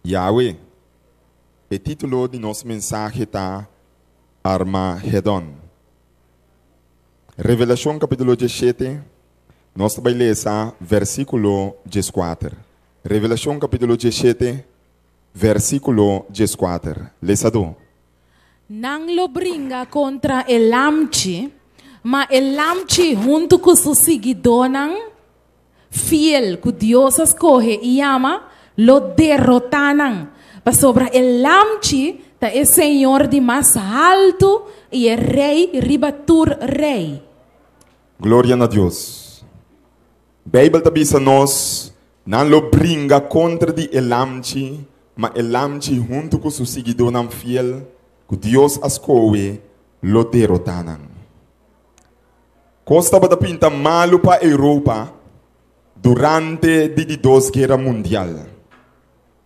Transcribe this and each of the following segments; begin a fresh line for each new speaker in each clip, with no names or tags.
Yahweh. E título di nos mensahe ta Armagedon. Revelashon kapítulo 17, nos ta bai lesa versíkulo 14. Revelashon kapítulo 17, versíkulo 14. Lesadó.
Nan lo bringa kontra e Lamchi, ma e Lamchi huntu ku su siguidónan fiel ku Dios a skohe i yama, lo derotá nan, pasobra e Lamchi ta e Señor di mas haltu i e Rei riba tur rei.
Gloria na Dios. Beibel ta bisa nos, Nan lo bringa kontra di e Lamchi, ma e Lamchi huntu ku su siguidónan fiel ku Dios a skohe lo derotá nan. Kos tabata pinta malu pa Europa durante di di Dos Guera Mundial.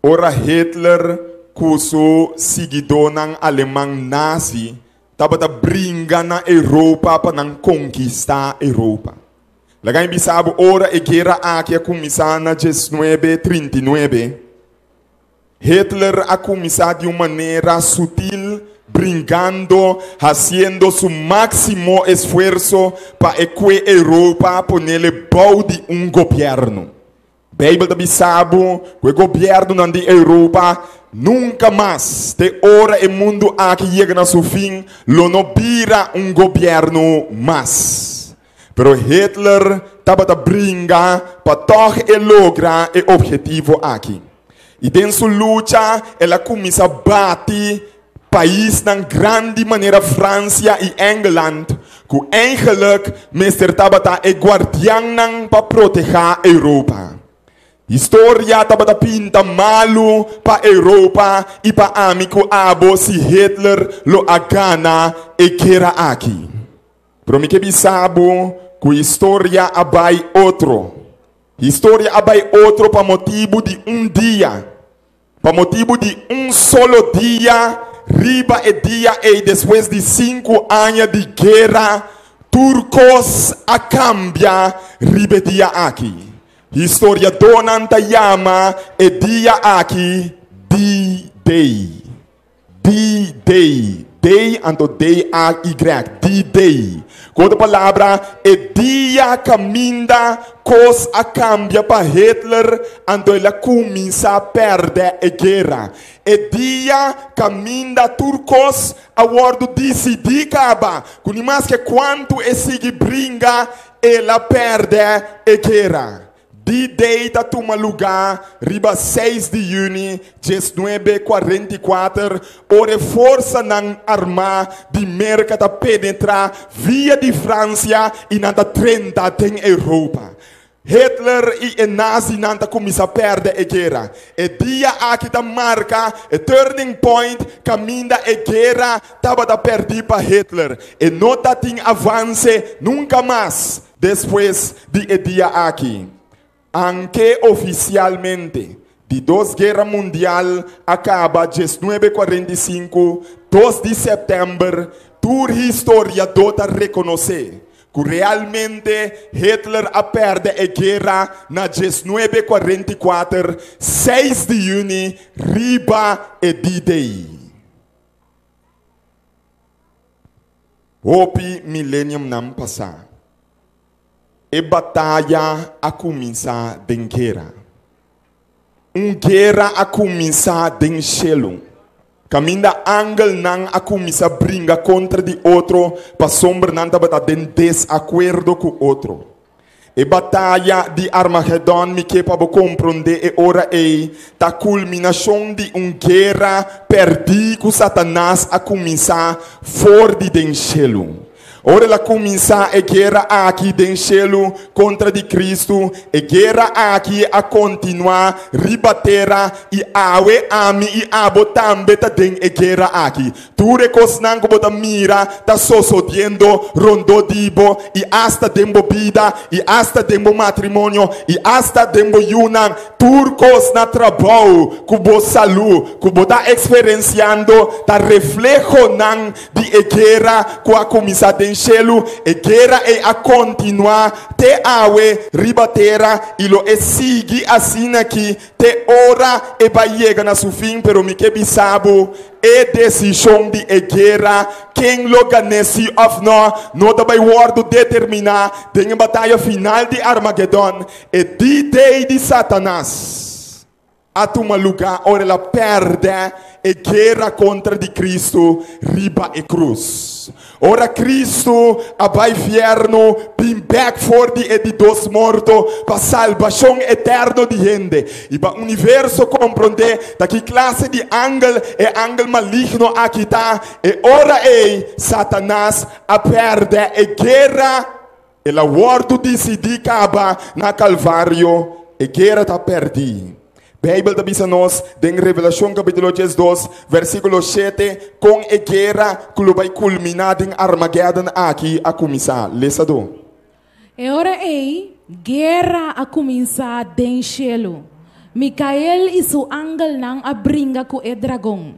Ora Hitler ku su siguidónan aleman nazi tabata bringa na Europa pa nan konkistá Europa. Laga mi bisa bo, ora e guera aki a kuminsá na 1939, Hitler a kuminsá di un manera sutil, bringando, hasiendo su máksimo esfuerso pa e kue Europa ponele bou di un gobièrnu. Beibel ta bisa bo ku e gobièrnunan di Europa nunka mas, te ora e mundu aki yega na su fin, lo no bira un gobièrnu mas. Pero Hitler tabata bringa pa tòg e logra e ophetivo aki. I den su lucha el a kuminsá bati paisnan grandi manera Fransia i Engeland, ku eigenlik mester tabata e guardiannan pa protehá Europa. Historia tabata pinta malu pa Europa i pa ami ku abo si Hitler lo a gana e guera aki. Pero mi ke bisa bo ku historia a bai otro. Historia a bai otro pa motibu di un dia. Pa motibu di un solo dia, riba e dia ei despues di sinku aña di guera, tur kos a kambia riba e dia aki. Historiadónan ta yama e dia aki D-Day. D-Day, Day anto D-A-Y, D-Day. Ku otro palabra, e dia kaminda kos a kambia pa Hitler anto el a kuminsá pèrdè e guera. E dia kaminda tur kos a wòrdu disidí kaba, ku ni maske kuantu e sigui bringa, el a pèrdè e guera. D-Day ta tuma lugá riba seis di yüni 1944, ora e forsanan armá di Merka ta penetrá via di Fransia i nan ta drenta den Europa. Hitler i e nazinan ta kuminsá pèrdè e guera. E dia aki ta marka e turning point kaminda e guera tabata pèrdí pa Hitler. E no ta tin avanse nunka mas. Despues di e dia aki, anke ofisialmente di Dos Guera Mundial a kaba 1945, 2 di sèptèmber, tur historiadó ta rekonosé ku realmente Hitler a pèrdè e guera na 1944, 6 di yüni, riba e D-Day. Hopi mileniumnan pasá, e bataya a kuminsá den guera. Un guera a kuminsá den shelu, kaminda angelnan a kuminsá bringa kontra di otro pasobra nan tabata den desakuerdo ku otro. E bataya di Armagedon, mi ke pa bo komprondé e ora ei, ta kulminashon di un guera pèrdí ku Satanas a kuminsá for di den shelu. Ora el a kuminsá e guera aki den shelu kontra di Kristu, e guera aki a kontinuá riba tera i awe ami i abo tambe ta den e guera aki. Tur e kosnan ku bo ta mira ta sosodiendo rondó di bo i asta den bo bida i asta den bo matrimonio i asta den bo yunan. Tur kos na trabou ku bo salú ku bo ta eksperensiando ta reflehonan di e guera ku a kuminsá den. den shelu, e guera ei a kontinuá te awe riba tera i lo e sigui asin'aki te ora e bai yega na su fin. Pero mi ke bisa bo, e desishon di e guera, ken lo gan'é si òf nò, no ta bai wòrdu determiná den e bataya final di Armagedon, e D-Day di Satanas. A tuma lugá ora el a pèrdè e guera kontra di Kristu riba e krus. Ora Kristu a bai fièrnu, bin bèk for di e di dos morto pa salbashon eterno di hende i pa universo komprondé ta ki klase di angel e angel maligno aki ta, e ora ei Satanas a pèrdè e guera. El a wòrdu disidí kaba na Kalvario, e guera ta pèrdí. Beibel ta bisa nos den Revelashon kapítulo 12, versíkulo 7, kon e guera ku lo bai kulminá den Armagedon aki a kuminsá. Lesa do.
E ora ei, guera a kuminsá den shelu. Mikael i su angelnan a bringa ku e dragon.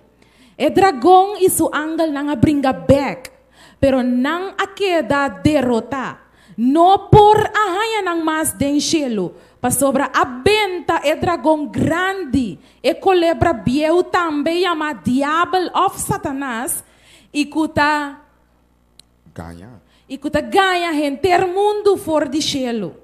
E dragon i su angelnan a bringa bèk. Pero nan a keda derotá. No por a haña nan mas den shelu, pasobra a benta e dragon grandi, e kolebra bieu tambe yamá Diabel òf Satanas, i ku ta
Gaña.
i ku ta gaña henter mundu for di shelu.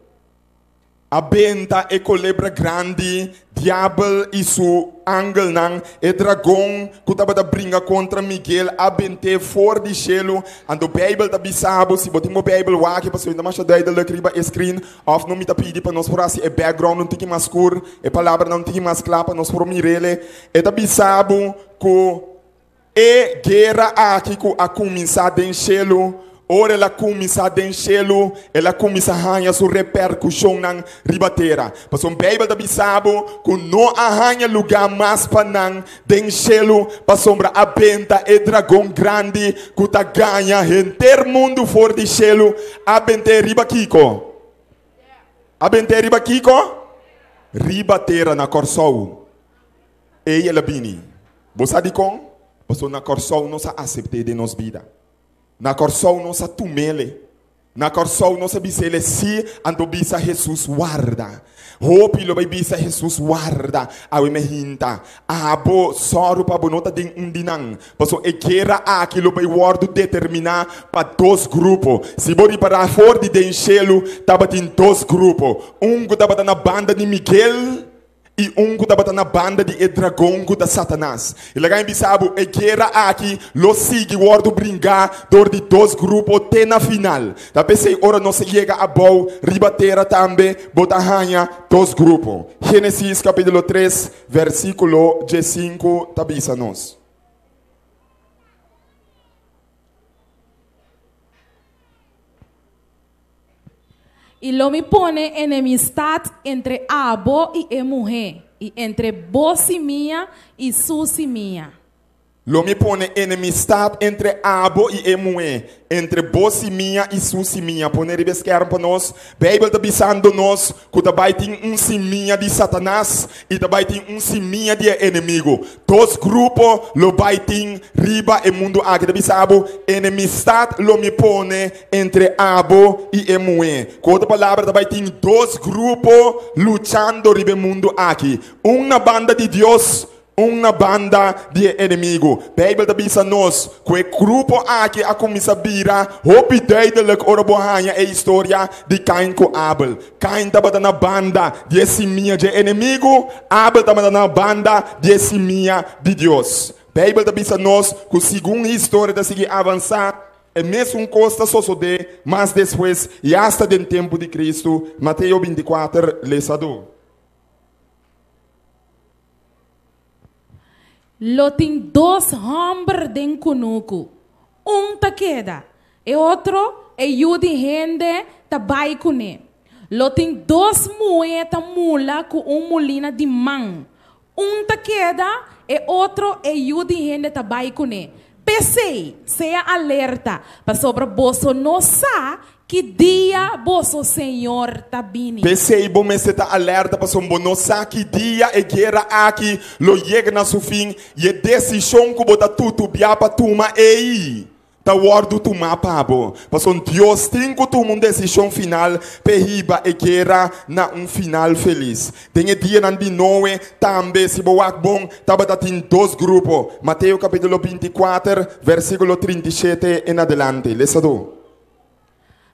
A benta e kolebra grandi, Diabel i su angelnan, e dragon ku tabata bringa kontra Miguel, a bent'é for di shelu. Anto Beibel ta bisa bo, si bo tin bo Beibel wak pasobra ta masha duidelik riba e screen, òf no mi ta pidi pa nos por hasi e background un tiki mas skur, e palabranan un tiki mas kla pa nos por mir'é. E ta bisa bo ku E guera aki ku a kuminsá den shelu, ora el a kuminsá den shelu, el a kuminsá haña su reperkushonnan riba tera. Pasobra Beibel ta bisa bo ku no a haña lugá mas pa nan den shelu, pasobra a benta e dragon grandi ku ta gaña henter mundu for di shelu, a bent'é riba kiko? A bent'é riba kiko? Riba tera na Kòrsou. Ei el a bini. Bo sa dikon? Pasobra na Kòrsou nos a asept'é den nos bida. Na Kòrsou nos a tum'ele. Na Kòrsou nos a bis'ele sí, anto bisa Hesus warda. Hopi lo bai bisa Hesus warda awe me hinta. Abo sòru pa bo no ta den un di nan. Pasobra e guera aki lo bai wòrdu determiná pa dos grupo. Si bo ripará for di den shelu tabatin dos grupo. Un ku tabata na banda di Miguel. I un ku tabata na banda di e dragon ku ta Satanas. I laga mi bisa bo, e guera aki lo sigui wòrdu bringá dor di dos grupo te na final. Ta p'esei ora nos yega abou riba tera tambe bo ta haña dos grupo. Génesis kapítulo 3, versíkulo 15 ta bisa nos.
I lo mi pone enemistat entre abo i e muhé, i entre bo simia i su simia.
Lo mi pone enemistat entre abo i e muhé, entre bo simia i su simia. Pone riba e skèrm pa nos. Beibel ta bisando nos ku ta bai tin un simia di Satanas i ta bai tin un simia di e enemigu. Dos grupo lo bai tin riba e mundu aki. Ta bisa bo, enemistat lo mi pone Entre abo i e muhé. Ku otro palabra, ta bai tin dos grupo luchando riba e mundu aki, un na banda di Dios, un na banda di e enemigu. Beibel ta bisa nos ku e grupo aki a kuminsá bira hopi duidelik ora bo haña e historia di Kain ku Abel. Kain tabata na banda di e simia dje enemigu, Abel tabata na banda di e simia di Dios. Beibel ta bisa nos ku segun historia ta sigui avansá, E mesun kos ta sosodé mas despues i asta den tempu di Kristu, Mateo 24, lesadó.
Lo tin dos hòmber den kunuku, un ta keda, e otro, e yu di hende, ta bai kuné. Lo tin dos muhé ta mula ku un mulina di man, Un ta keda, e otro, e yu di hende ta bai kuné. P'esei, sea alerta, pasobra boso no sa ki dia boso Señor ta bini.
P'esei bo mester ta alerta, pasobra bo no sa ki dia e guera aki lo yega na su fin i e desishon ku bo ta tutubiá pa tuma ei. Ta wòrdu tumá pa bo, pasobra Dios tin ku tuma un desishon final p'e hiba e guera na un final felis. Den e dianan di Noe tambe, si bo wak bon, tabata tin dos grupo. Mateo kapítulo 24, versíkulo 37 en adelante. Lesa do.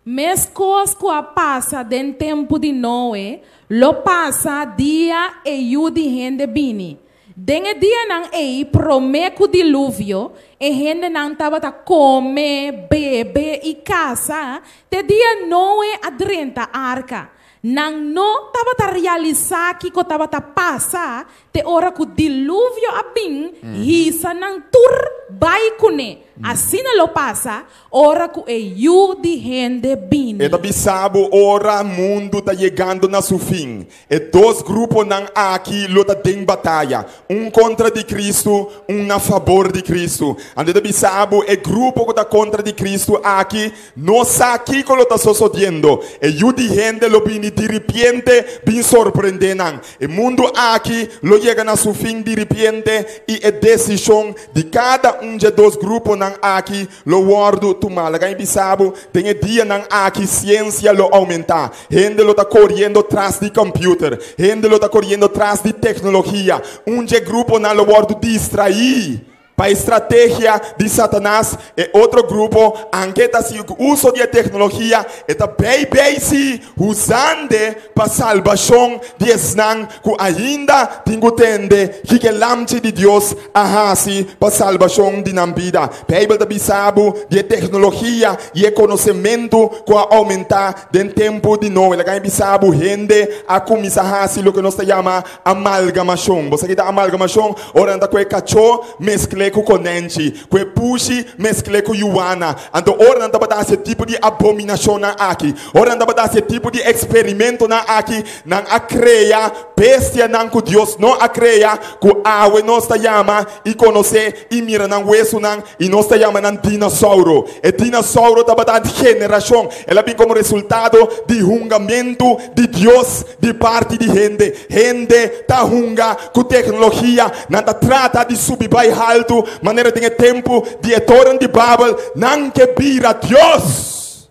Meskos ku a pasa den tempu di Noe, lo pasa dia e Yu di hende bini. Den e dianan ei promé ku diluvio, e hendenan tabata kome, bebe i kasa te dia Noe a drenta arka. Nan no tabata realisá kiko tabata pasa te ora ku diluvio a bin hisa nan tur bai kuné. Asina lo pasa Ora ku e Yu di hende bini.
E ta bisa bo ora mundu ta yegando na su fin. E dos gruponan aki lo ta den bataya, un kontra di Kristu, un na fabor di Kristu. Anto e ta bisa bo e grupo ku ta kontra di Kristu aki no sa kiko lo ta sosodiendo. E Yu di hende lo bini diripiente bin sorprendé nan. E mundu aki lo yega na su fin diripiente i e desishon di kada un dje dos gruponan aki lo wòrdu tumá. Laga mi bisa bo, den e dianan aki siensia lo oumentá. Hende lo ta koriendo tras di kòmpiuter. Hende lo ta koriendo tras di teknologia. Un dje gruponan lo wòrdu distraí Pa e strategia di Satanas, e otro grupo, anke ta hasi uso di e teknologia, e ta bei bei si usand'e pa salbashon di esnan ku ainda tin ku tende kiko e Lamchi di Dios a hasi pa salbashon di nan bida. Beibel ta bisa bo di e teknologia i e konosementu ku a oumentá den tempu di Noe. Laga mi bisa bo, hende a kuminsá hasi loke nos ta yama Amalgamashon. Bo sa ki ta amalgamashon? Ora nan ta kohe kachó meskl'é ku konènchi, ku e pushi meskl'é ku yuana. Anto ora nan tabata hasi e tipo di abominashonnan aki, ora nan tabata hasi e tipo di eksperimentonan aki, nan a krea bestianan ku Dios no a krea, ku awe nos ta yama i konosé i mira nan wesunan i nos ta yama nan dinosauro. E dinosauro tabata generashon, el a bin komo resultado di hungamentu di Dios Di parti di hende, hende ta hunga ku teknologia, nan ta trata di subi bai haltu, manera den e tempu di e toren di Babel, nan ke bira Dios,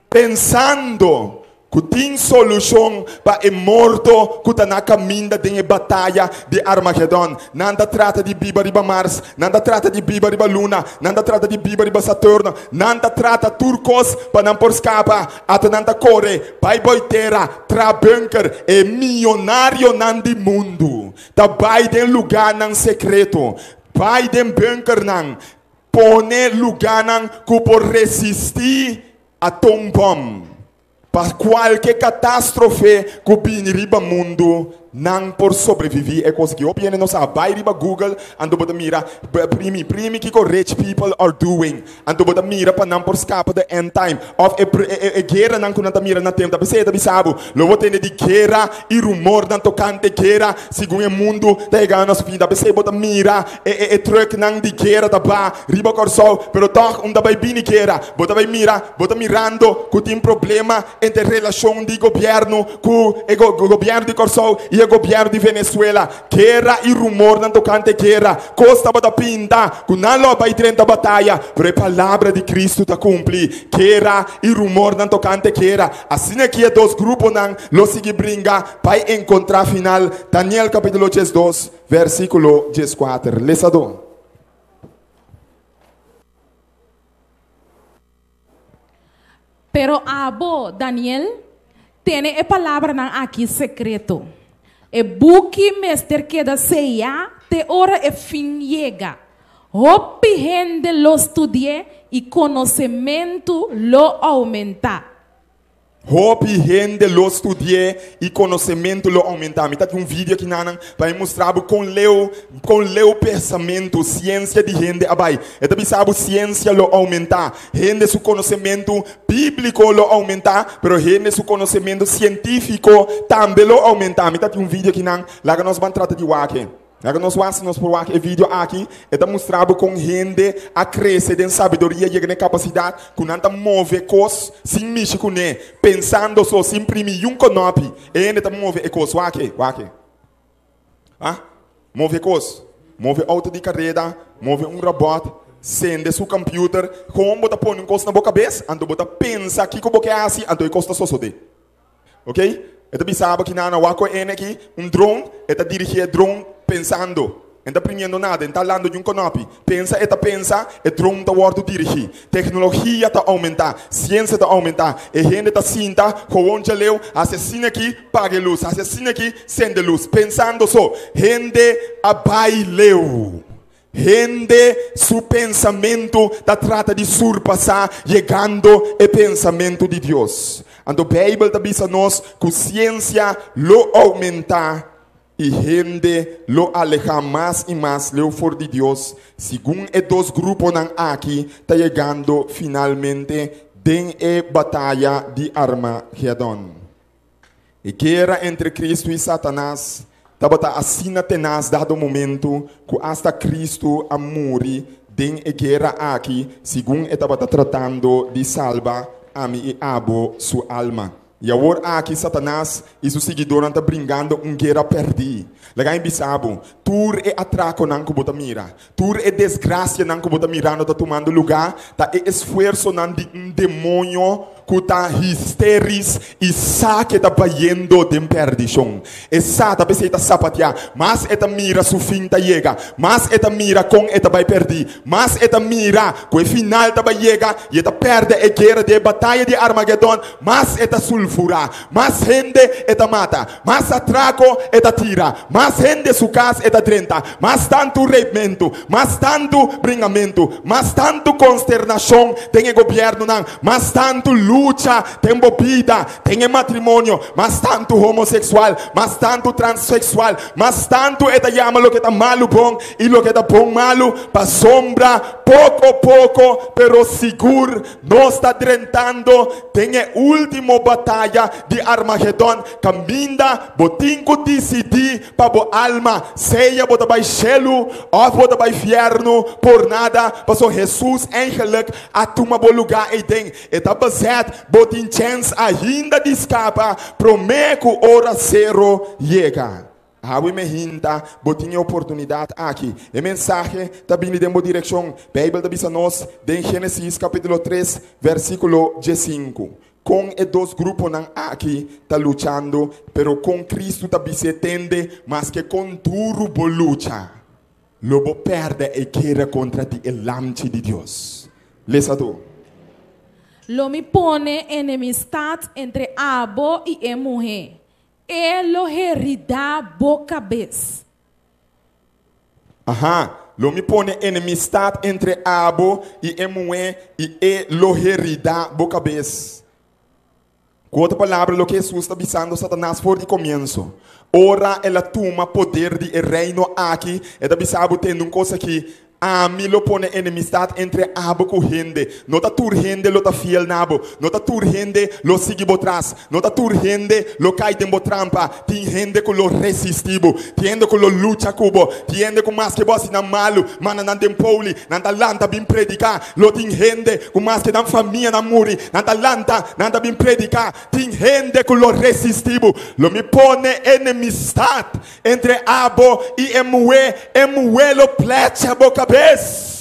pensando ku tin solushon pa e morto ku ta na kaminda den e bataya di Armagedon. Nan ta trata di biba riba Mars, nan ta trata di biba riba luna, nan ta trata di biba riba Saturno, nan ta trata tur kos pa nan por skapa. Ata nan ta kore bai boi tera, tra bunker, e mionarionan di mundu ta bai den lugánan sekreto, bai den bunkernan, pone lugánan ku por resistí atombòm pa kualke katástrofe ku bini riba mundu. Nan por sobreviví e kos aki. Hopi hende no sa. Bai riba Google anto bo ta mira, primi, primi kiko rich people are doing. Anto bo ta mira pa nan por skapa the end time. Òf e, e, e gueranan ku nan ta mira na tempu. Ta p'esei e ta bisa bo, lo bo tende di guera i rumornan tokante guera segun e mundu ta yegando na su fin. Ta p'esei bo ta mira e, e, e trucknan di guera ta ba riba Kòrsou, pero tòg un ta bai bini guera. Bo ta bai mira, bo ta mirando ku tin problema entre relashon di gobièrnu ku e gobièrnu di Kòrsou i e gobièrnu di Venezuela. Guera i rumornan tokante guera. Kos tabata pinta ku nan lo a bai drenta bataya, pero e palabra di Kristu ta kumpli. Guera i rumornan tokante guera. Asina aki e dos gruponan lo sigui bringa bai enkontrá final. Daniel kapítulo 12, versíkulo 14. Lesadó.
Pero abo, Daniel, tene e palabranan aki sekreto. E buki mester keda seyá te ora e fin yega. Hopi hende lo studi'é i konosementu lo oumentá.
Hopi hende lo studi'é i konosementu lo oumentá. Mi ta tin un video aki nanan pa mi mustra bo kon leu, kon leu pensamentu, siensia di hende a bai. E ta bisa bo siensia lo oumentá, hende su konosementu bíbliko lo oumentá, pero hende su konosementu sientífiko tambe lo oumentá. Mi ta tin un video aki nan, laga nos ban trata di wak e. Laga nos wak si nos por wak e video aki. E ta mustra bo kon hende a krese den sabiduria, yega na e kapasidat ku nan ta move kos sin mishi kuné, pensando so, sin primi yun konopi. E hende ta move e kos. Wak e, wak e. Ah, move kos. Move outo di kareda, move un robòt. Sende su computer, kon bo ta pone un kos na bo kabes, anto bo ta pensa kiko bo ke hasi, anto e kos ta sosodé. Ok? E ta bisa bo ki nan a wak ku e aki, un drone, e ta dirigí e drone pensando. E no ta primiendo nada, e no ta halando di un konopi. Pensa e ta pensa, e drone ta wòrdu dirigí. Teknologia ta oumentá, siensia ta oumentá. E hende ta sinta, gewoon djaleu, hasi asina aki, paga e lus, hasi asina aki, sende lus. Pensando so. Hende a bai leu. Hende su pensamentu ta trata di surpasá yegando e pensamentu di Dios. Anto Beibel ta bisa nos ku siensia lo oumentá i hende lo alehá mas i mas leu for di Dios segun e dos gruponan aki ta yegando finalmente den e bataya di Armagedon. E guera entre Kristu i Satanas tabata asina tenas dado momentu ku asta Kristu a muri den e guera aki segun e tabata tratando di salba ami i abo su alma. I awor aki Satanas i su siguidónan ta bringando un guera pèrdí. Laga mi bisa bo, tur e atrakonan ku bo ta mira, Tur e desgrasianan ku bo ta mirando ta tumando lugá ta e esfuersonan di un demoño ku ta histeris i sa ku e ta bayendo den pèrdishon. E sa ta p'esei ta sapatiá. Mas e ta mira su fin ta yega, mas e ta mira kon e ta bai pèrdí, mas e ta mira ku e final ta bai yega i e ta pèrdè e guera di e bataya di Armagedon, mas e ta sulfurá, mas hende e ta mata. Mas atrako e ta tira, mas hende su kas e ta drenta, mas tantu reipmentu, mas tantu bringamentu, mas tantu konsternashon den e gobièrnunan, mas tantu lucha den bo bida, den e matrimonio, mas tantu homoseksual, mas tantu transseksual, mas tantu e ta yama loke ta malu bon i loke ta bon malu, pasobra poko poko pero sigur Nos ta drentando den e último bataya di Armagedon, kaminda bo tin ku disidí pa bo alma, sea bo ta bai shelu òf bo ta bai fièrnu. Por nada, pasobra Hesus eigenlik a tuma bo lugá eiden. E ta bezet, bo tin chèns ainda di skapa promé ku ora sero yega. Awe me hinta, bo tin e oportunidat aki. E mensahe ta bini den bo direkshon. Beibel ta bisa nos den Génesis kapítulo tres, versíkulo diesinku, kon e dos gruponan aki ta luchando, pero kon Kristu ta bis'é tende, Maske kon duru bo lucha, lo bo pèrdè e guera kontra di e Lamchi di Dios. Lesa tu.
Lo mi pone enemistat entre abo i e muhé, E lo heridá bo kabes.
Aha, lo mi pone enemistat entre abo i e muhé, i e lo heridá bo kabes. Ku otro palabra, loke Hesus ta bisando Satanas for di komienso, ora el a tuma poder di e reino aki, e ta bisa bo, Tende un kos aki, Ami lo pone enemistat entre abo ku hende. No ta tur hende lo ta fiel na bo. No ta tur hende lo sigui bo tras. No ta tur hende lo kai den bo trampa. Tin hende ku lo resistí bo. Tin hende ku lo lucha ku bo. Tin hende ku maske bo hasi nan malu, manda nan den pouli, nan ta lanta bin prediká. Lo tin hende ku maske nan famianan muri, nan ta lanta, nan ta bin prediká. Tin hende ku lo resistí bo. Lo mi pone enemistat Entre abo i e muhé, e muhé lo plecha bo kabes.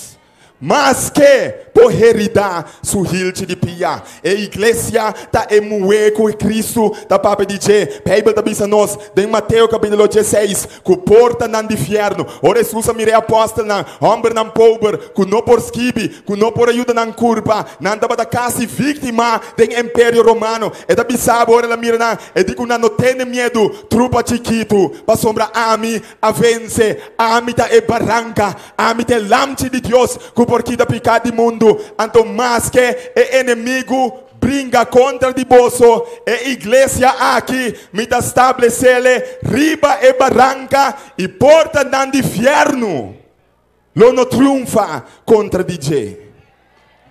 Maske bo heridá su hilchi di pia. E iglesia ta e muhé ku Kristu ta papia di dje. Beibel ta bisa nos den Mateo kapítulo dieseis ku portanan di fièrnu. Ora Hesus a mira e apòstelnan, hòmbernan pober ku no por skibi, ku no por a yuda nan kurpa, nan tabata kasi víktima den Imperio Romano. E ta bisa bo ora el a mira nan, E di ku nan no tene miedu, trupa chikitu, pasobra ami a vense. Ami ta e baranka, ami ta e Lamchi di Dios ku por kita piká di mundu. Anto maske e enemigu bringa kontra di boso, e iglesia aki mi ta stablesele riba e baranka, i portanan di fièrnu lo no triunfa kontra di dje.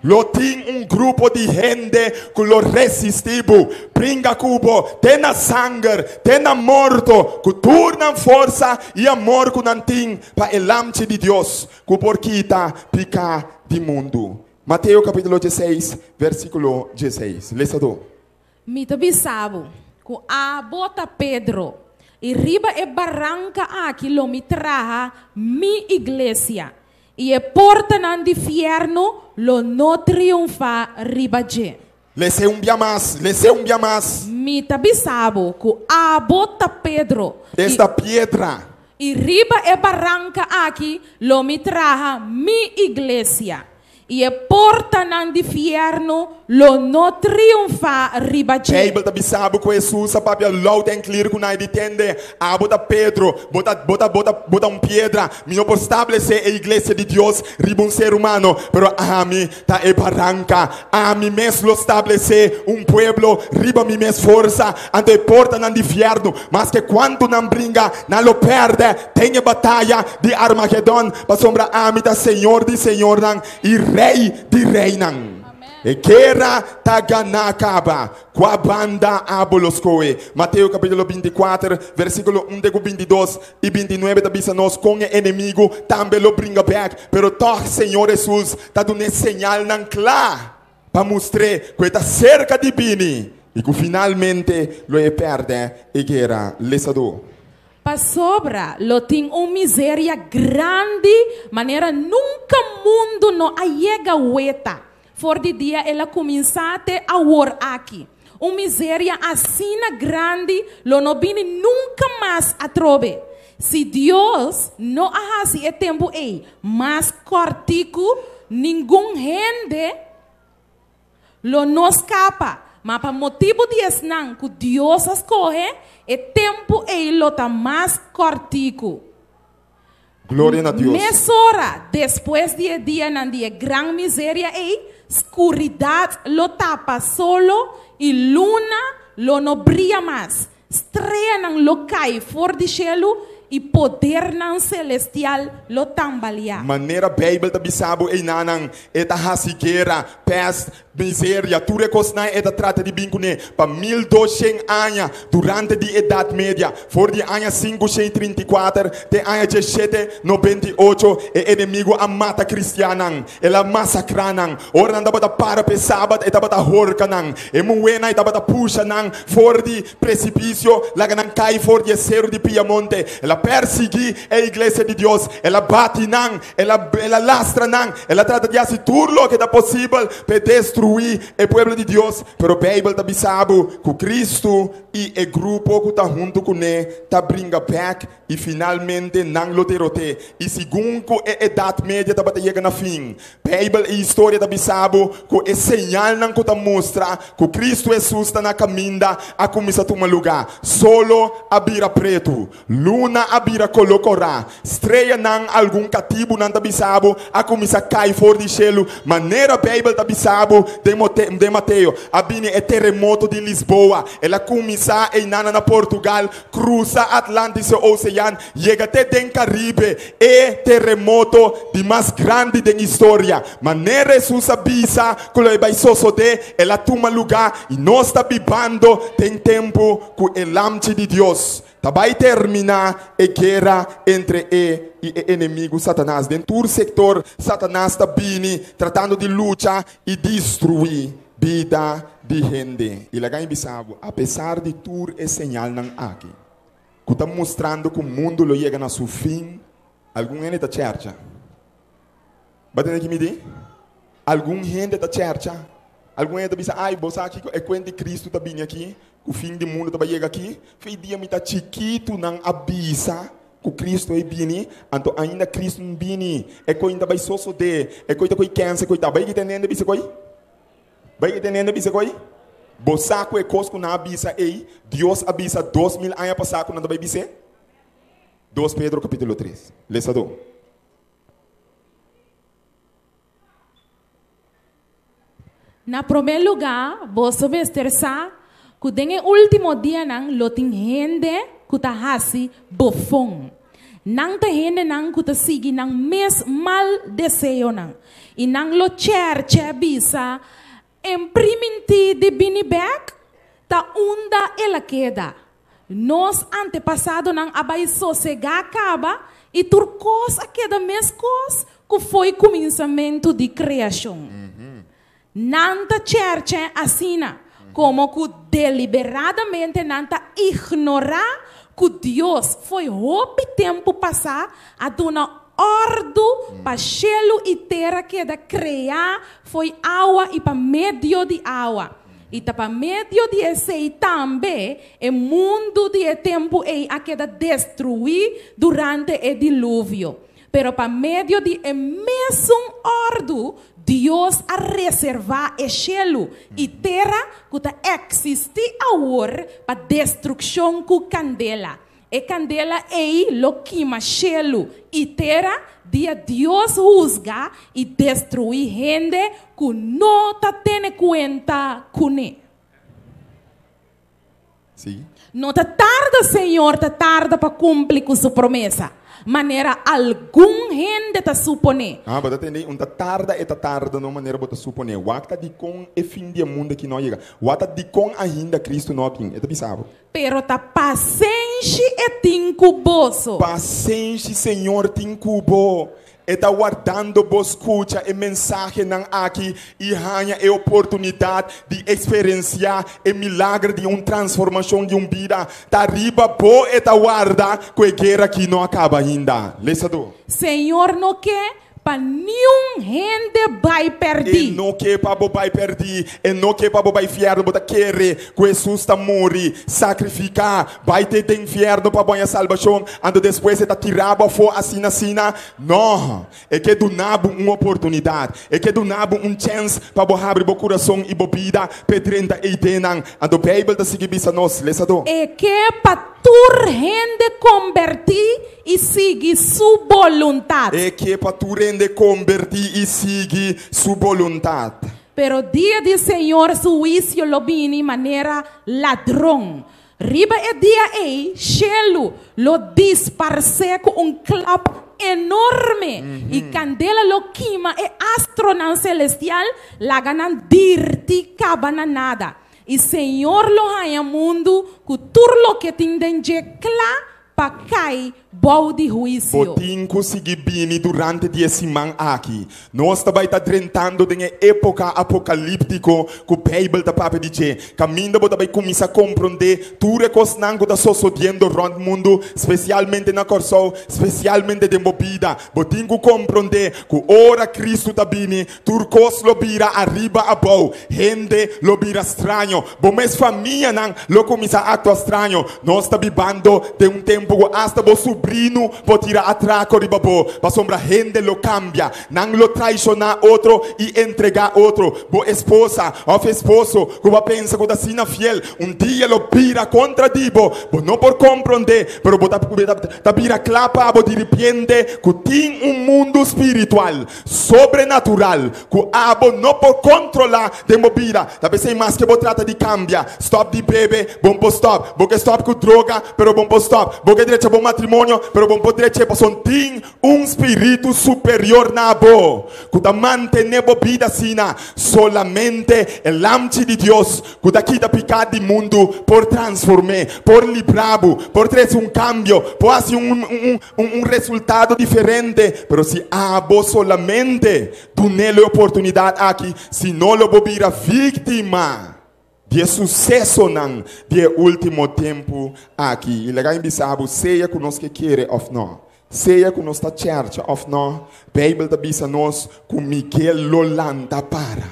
Lo tin un grupo di hende ku lo resistí bo, bringa ku bo te na sanger, te na morto, ku tur nan forsa i amor ku nan tin pa e Lamchi di Dios ku por kita piká di mundu. Mateo kapítulo dieseis, versíkulo dieseis. Lesa tur.
Mi ta bisa bo ku abo ta Pedro, i riba e baranka aki lo mi traha mi iglesia. I e portanan di fièrnu lo no triunfá riba dje.
Les'é un bia mas, les'é un bia mas.
Mi ta bisa bo ku abo ta Pedro, i.
Esta piedra.
I riba e baranka aki lo mi traha mi iglesia, i e portanan di fièrnu lo no triunfá riba dje.
Beibel ta bisa bo ku Hesus a papia loud en clear ku nan e di tende, Abo ta Pedro, bo ta, bo ta, bo ta, bo ta un piedra. Mi no por stablesé e iglesia di Dios riba un ser humano, pero ami ta e baranka. Ami mes lo stablesé un pueblo riba mi mes forsa. Anto e portanan di fièrnu, maske kuantu nan bringa, nan lo pèrdè den e bataya di Armagedon, pasobra ami ta Señor di señornan i Rei di reinan. E guera ta ganá kaba. Kua banda abo lo skohe? Mateo kapítulo 24, versíkulo 1 te ku 22 i 29 ta bisa nos kon e enemigu tambe lo bringa bèk. Pero tòg Señor Hesus ta dun'é señalnan kla pa mustr'é ku e ta serka di bini i ku finalmente lo e pèrdè e guera. Lesadó.
Pasobra lo tin un miseria grandi manera nunka mundu no a yega weta for di dia el a kuminsá te awor aki. Un miseria asina grandi lo no bini nunka mas atrobe. Si Dios no a hasi e tempu ei mas kòrtiku, ningun hende lo no skapa, ma pa motibu di esnan ku Dios a skohe, e tempu ei lo ta mas kòrtiku.
Gloria na Dios.
Mesora despues di e dianan di e gran miseria ei, skuridat lo tapa solo i luna lo no bria mas. Streanan lo kai for di shelu i podernan selestial lo tambaliá.
Manera Beibel ta bisa bo einanan, e ta hasi guera, pèst, Miseria, tur e kosnan e ta trata di bin kuné pa 1200 aña durante di Edat Media, for di aña 534 te aña 1798, e enemigu a mata kristiannan, el a masakrá nan. Ora nan tabata para pa e Sabat, e tabata horka nan. E muhénan e tabata pusha nan for di presipisio, laga nan kai for di e seru di Piamonte. El a persiguí e iglesia di Dios, el a bati nan, El a el a lastra nan, el a trata di hasi tur loke ta posibel pa e destruí e pueblo di Dios. Pero Beibel ta bisa bo ku Kristu i e grupo ku ta huntu kuné ta bringa bèk i finalmente nan lo derot'é. I segun ku e Edat Media tabata yega na fin, Beibel i historia ta bisa bo ku e señalnan ku ta mustra ku Kristu Hesus ta na kaminda a kuminsá tuma lugá. Solo a bira pretu. Luna a bira koló korá. Streanan, algun katibunan ta bisa bo, a kuminsá kai for di shelu. Manera Beibel ta bisa bo den den Mateo, a bini e teremoto di Lisboa. El a kuminsá einan na Portugal, krusa Atlantische Osean, yega te den Karibe. E teremoto di mas grandi den historia. Manera Hesus a bisa ku lo e bai sosodé, el a tuma lugá i nos ta bibando den tempu ku e Lamchi di Dios Ta bai terminá e guera entre e i e enemigu Satanas. Den tur sektor Satanas ta bini tratando di lucha i destruí bida di hende. I laga mi bisa bo, apesar di tur e señalnan aki ku ta mustrando ku mundu lo yega na su fin, algun hende ta chèrcha. Bo a tende ki mi di? Algun hende ta chèrcha. Algun hende ta bisa, Ai, bo sa kiko e kuent di Kristu ta bini aki, ku fin di mundu ta bai yega aki? Fei dia mi ta chikitu nan a bisa ku Kristu ei bini, anto ainda Kristu no bini. E koi ta bai sosodé, e koi ta koi kèns, e koi ta. Bai ki tende hende bisa koi? Bai ki tende hende bisa koi? Bo sa ku e kos ku nan a bisa ei, Dios a bisa 2000 aña pasá ku nan ta bai bis'é? 2 Pedro kapítulo 3. Lesadó.
Na promé lugá, boso mester sa ku den e último dianan lo tin hende ku ta hasi bofon. Nan ta hendenan ku ta sigui nan mes mal deseonan, i nan lo chèrchè bisa, En primintí di bini bèk, ta unda el a keda. Nos antepasadonan a bai sosegá kaba i tur kos a keda meskos ku fo'i kuminsamentu di kreashon. Nan ta chèrchè asina, komo ku deliberadamente nan ta ignorá ku Dios fo'i hopi tempu pasá a duna. Òrdu pa shelu i tera keda kreá fo'i awa i pa medio di awa. I ta pa medio di esei tambe e mundu di e tempu ei a keda destruí durante e Diluvio. Pero pa medio di e mesun òrdu, Dios a reservá e shelu i tera ku ta eksistí awor pa destrukshon ku kandela. E kandela ei lo kima shelu i tera dia Dios husga i destruí hende ku no ta tene kuenta kuné.
Sí.
No ta tarda Señor ta tarda pa kumpli ku su promesa, manera algun hende ta suponé.
Ah, bo ta tende? Un ta tarda e ta tarda no manera bo ta suponé. Wak ta dikon e fin di e mundu aki no a yega. Wak ta dikon ainda Kristu no a bin. E ta bisa bo.
Pero ta pasenshi e tin ku boso.
Pasenshi Señor tin ku bo. E ta wardando bo skucha e mensahenan aki i haña e oportunidat di eksperensiá e milager di un transformashon di un bida. Ta riba bo e ta warda ku e guera aki no a kaba ainda. Lesadó.
Señor no ke Pa niun hende bai pèrdí.
E no ke pa bo bai pèrdí. E no ke pa bo bai fièrnu. Bo ta kere ku Hesus ta muri, sakrifiká, bai te den fièrnu pa bo haña salbashon, anto despues e ta tira bo afó asina asina? No! E ke duna bo un oportunidat. E ke duna bo un chèns pa bo habri bo kurason i bo bida p'e drenta e idenan. Anto Beibel ta sigui bisa nos, lesadó.
E ke pa tur hende kombertí i sigui su boluntat.
E ke pa tur hende kombertí i sigui su boluntat.
Pero dia di Señor su huisio lo bini manera ladron. Riba e dia ei, shelu lo disparsé ku un klap enorme, i kandela lo kima e astronan selestial, laga nan dirti kaba na nada. I Señor lo haña mundu ku tur loke tin den dje kla pa kai bou di
Bo
huisio.
tin ku sigui bini durante di e siman aki. Nos ta bai ta drentando den e époka apokalíptiko ku Beibel ta papia di dje, kaminda bo ta bai kuminsá komprondé tur e kosnan ku ta sosodiendo rònt mundu, spesialmente na Kòrsou, spesialmente den bo bida. Bo tin ku komprondé ku ora Kristu ta bini, Tur kos lo bira ariba abou, hende lo bira straño, bo mes famianan lo kuminsá aktua straño. Nos ta bibando den un tempu ku asta bo subrinu por tira atrako riba bo, pasobra hende lo kambia. Nan lo traishoná otro i entregá otro. Bo esposa òf esposo ku bo a pensa ku ta asina fiel, un dia lo bira kontra di bo. Bo no por komprondé, pero bo ta bira kla pa bo diripiente ku tin un mundu spiritual. Sobrenatural ku abo no por kontrolá den bo bida. Ta p'esei maske bo trata di kambia, stòp di bebe, bo por stòp. Bo ke stòp ku droga, pero bo por stòp. Bo ke drecha bo matrimonio, pero bo por drech'é pasobra tin un spiritu superior na bo ku ta mantené bo bida asina. Solamente e Lamchi di Dios ku ta kita piká di mundu por transform'é, por libra bo, por trese un kambio, por hasi un Un resultado diferente, pero si abo solamente dun'é e oportunidat aki, si no lo bo bira víktima di e susesonan di e último tempu aki. I laga mi bisa bo, sea ku nos ke kere òf nò, sea ku nos ta chèrcha òf nò, Beibel ta bisa nos ku Miguel lo lanta para.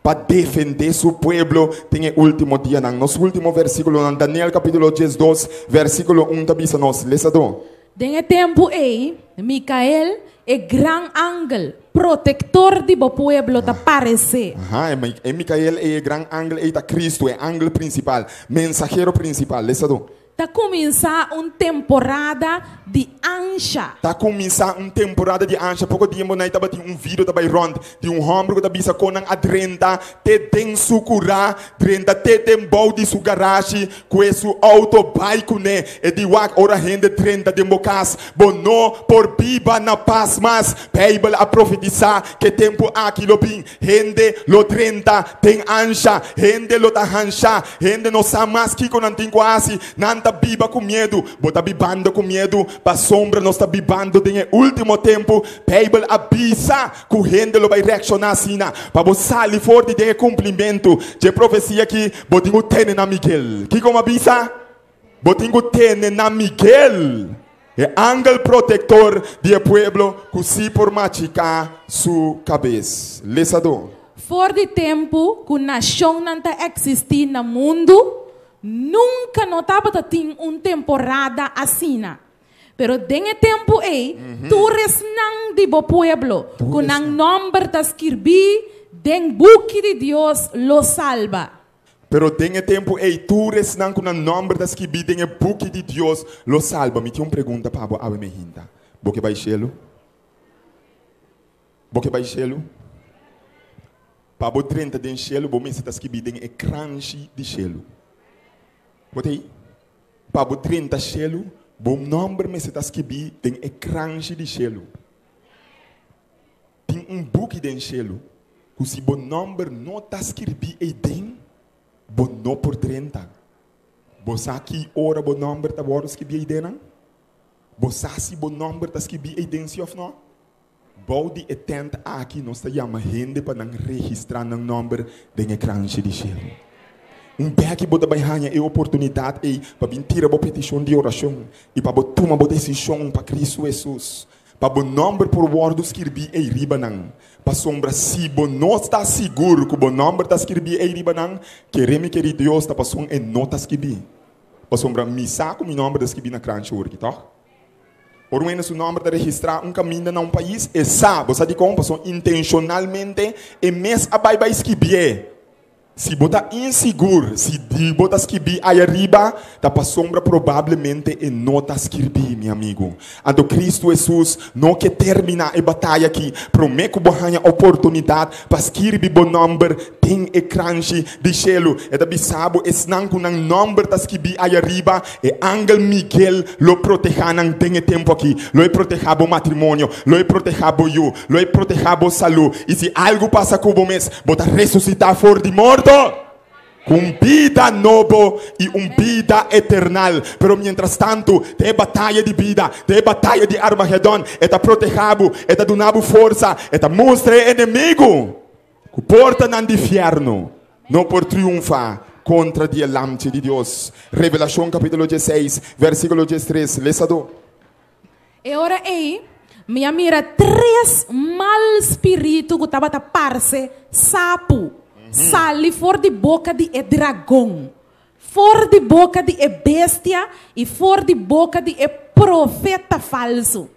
Pa defendé su pueblo den e último dianan. Nos último versíkulonan, Daniel kapítulo 12, versíkulo 1 ta bisa nos, lesadó.
Den e tempu ei, Mikael, e gran angel, protektor di bo pueblo, ta paresé.
Aha, e Mikael ei, e gran angel ei ta Kristu, e angel prinsipal, mensahero prinsipal. Lesadó.
Ta kuminsá un temporada di ansha.
Ta kuminsá un temporada di ansha. Poko tiempo nai tabatin un video ta bai rònt di un hòmber ku ta bisa kon nan a drenta te den su kurá, drenta te den bou di su garashi ku e su outo bai kuné. E di wak ora hende drenta den bo kas, bo no por biba na pas mas. Beibel a profetisá ku e tempu aki lo bin. Hende lo drenta den ansha, hende lo ta hanshá, hende no sa mas kiko nan tin ku hasi, nan ta biba ku miedu. Bo ta bibando ku miedu? Pasobra nos ta bibando den e último tempu. Beibel a bisa ku hende lo bai reakshoná asina. Pa bo sali for di den e kumplimentu dje profesia akí, bo tin ku tene na Miguel. Kiko mi a bisa? Bo tin ku tene na Miguel. E angel protektor di e pueblo ku sí por machiká su kabes. Lesadó.
For di tempu ku nashonnan ta eksistí na mundu, nunka no tabata tin un temporada asina. Pero den e tempu ei, tur esnan di bo pueblo ku nan nòmber ta skirbí den buki di Dios lo salba.
Pero den e tempu ei, tur esnan ku nan nòmber ta skibí den e buki di Dios lo salba. Mi tin un pregunta pa bo awe mehinta. Bo ke bai shelu? Bo ke bai shelu? Pa bo drenta den shelu, bo mester ta skibí den e kranshi di shelu. Bo ta ei? Pa bo drenta shelu, bo nòmber mester ta skibí den e kranshi di shelu. Tin un buki den shelu ku si bo nòmber no ta skirbí eiden, bo no por drenta. Bo sa ki ora bo nòmber ta wòrdu skibí eidennan? Bo sa si bo nòmber ta skibí eiden sí òf nò? Bou di e tènt aki nos ta yama hende pa nan registrá nan nòmber den e kranshi di shelu. Un bèki bo ta bai haña e oportunidat ei pa bin tira bo petishon di orashon i pa bo tuma bo desishon pa Kristu Hesus. Pa bo nòmber por wòrdu skirbí ei riba nan. Pasobra si bo no ta sigur ku bo nòmber ta skirbí ei riba nan, kere mi keri Dios ta pason e no ta skibí. Pasobra mi sa ku mi nòmber ta skibí na kranchi orki, tòg? Ora un hende su nòmber ta registrá un kaminda na un pais, e sa. Bo sa dikon? Pasobra intenshonalmente e mes a bai bai skibié. Si bo ta insigur si di bo ta skibí aya riba, ta pasobra probablemente e no ta skirbí, mi amigu. Anto Kristu Hesus no ke terminá e bataya akí promé ku bo haña oportunidat pa skirbi bo nòmber den e kranshi di shelu. E ta bisa bo esnan ku nan nòmber ta skibí aya riba, e angel Miguel lo protehá nan den e tempu akí. Lo e protehá bo matrimonio, lo e protehá bo yu, lo e protehá bo salú. I si algu pasa ku bo mes, Bo ta resusitá for di morto ku un bida nobo i un bida eternal. Pero mientras tantu, den e bataya di bida, den e bataya di Armagedon, e ta protehá bo, e ta duna bo forsa, e ta mustra e enemigu ku portanan di fièrnu no por triunfá kontra di e Lamchi di Dios. Revelashon kapítulo dieseis, versíkulo diestres, lesadó.
E ora ei, mi a mira tres mal spiritu ku tabata parse sapu sali for di boka di e dragon, for di boka di e bestia i for di boka di e profeta falsu.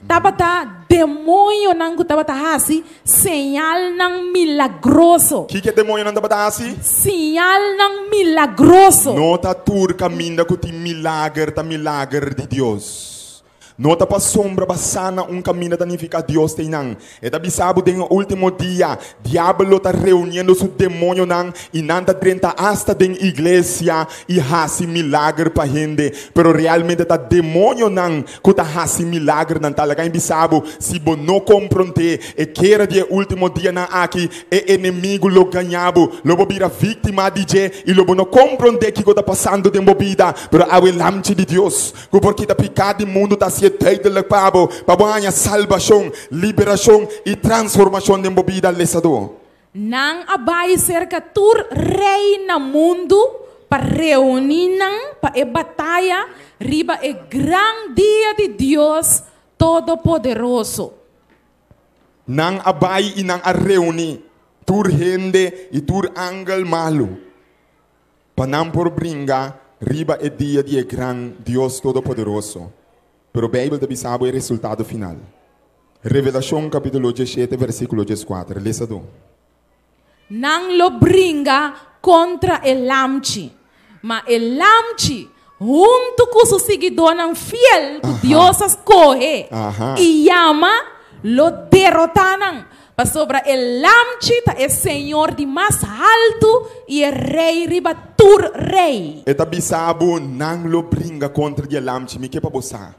Tabata demoñonan ku tabata hasi señalnan milagroso.
Kiko e demoñonan tabata hasi?
Señalnan milagroso.
No ta tur kaminda ku tin milager ta milager di Dios. No ta pasobra basá na un kaminda ta nifiká Dios ta einan. E ta bisa bo den e último dia, diabel lo ta reuniendo su demoñonan i nan ta drenta asta den iglesia i hasi milager pa hende. Pero realmente ta demoñonan ku ta hasi milagernan. Ta laga mi bisa bo, si bo no komprondé e kera di e último dianan aki, E enemigu lo gaña bo, lo bo bira víktima di dje i lo bo no komprondé kiko ta pasando den bo bida. Pero awe Lamchi di Dios, ku por kita piká di mundu, ta hasié duidelik pa bo, pa bo haña salbashon, liberashon i transformashon den bo bida. Lesadó.
Nan a bai serka tur rei na mundu pa reuní nan pa e bataya riba e gran dia di Dios Todopoderoso.
Nan a bai i nan a reuní tur hende i tur angel malu pa nan por bringa riba e dia di e gran Dios Todopoderoso. Pero Beibel ta bisa bo e resultado final. Revelashon kapítulo diesshete versíkulo dieskuater. Lesa do.
Nan lo bringa kontra e Lamchi. Ma e Lamchi, huntu ku su siguidónan fiel ku Dios a skohe i yama, lo derotá nan, pasobra e Lamchi ta e Señor di mas haltu i e Rei riba tur rei.
E ta bisa bo, Nan lo bringa kontra di e Lamchi. Mi ke pa bo sa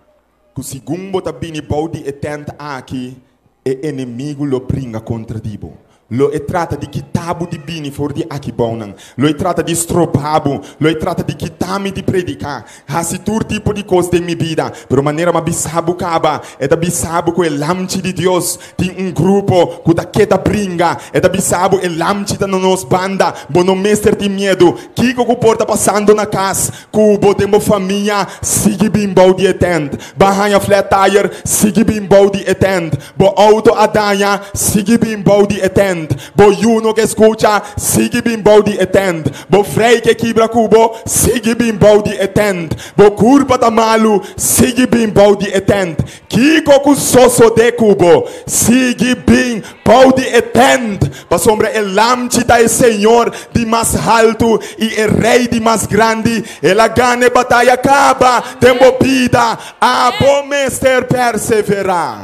ku segun bo ta bini bou di e tènt aki, e enemigu lo bringa kontra di bo. Lo e trata di kita bo di bini for di aki bounan. Lo e trata di stroba bo. Lo e trata di kita mi di prediká. Hasi tur tipo di kos den mi bida. Pero manera m'a bisa bo kaba, e ta bisa bo ku e Lamchi di Dios tin un grupo ku ta keda bringa. E ta bisa bo e Lamchi ta na nos banda. Bo no mester tin miedu. Kiko ku por ta pasando na kas ku bo den bo famia, sigui bin bou di e tènt. Ba haña flat tire, sigui bin bou di e tènt. Bo outo a daña, sigui bin bou di e tènt. Bo yu no ke skucha, sigui bin bou di e tènt. Bo frei ke kibra ku bo, sigui bin bou di e tènt. Bo kurpa ta malu, sigui bin bou di e tènt. Kiko ku sosodé ku bo, sigui bin bou di e tènt, pasobra e Lamchi ta e Señor di mas haltu i e Rei di mas grandi. El a gana e bataya kaba den bo bida. Abo mester perseverá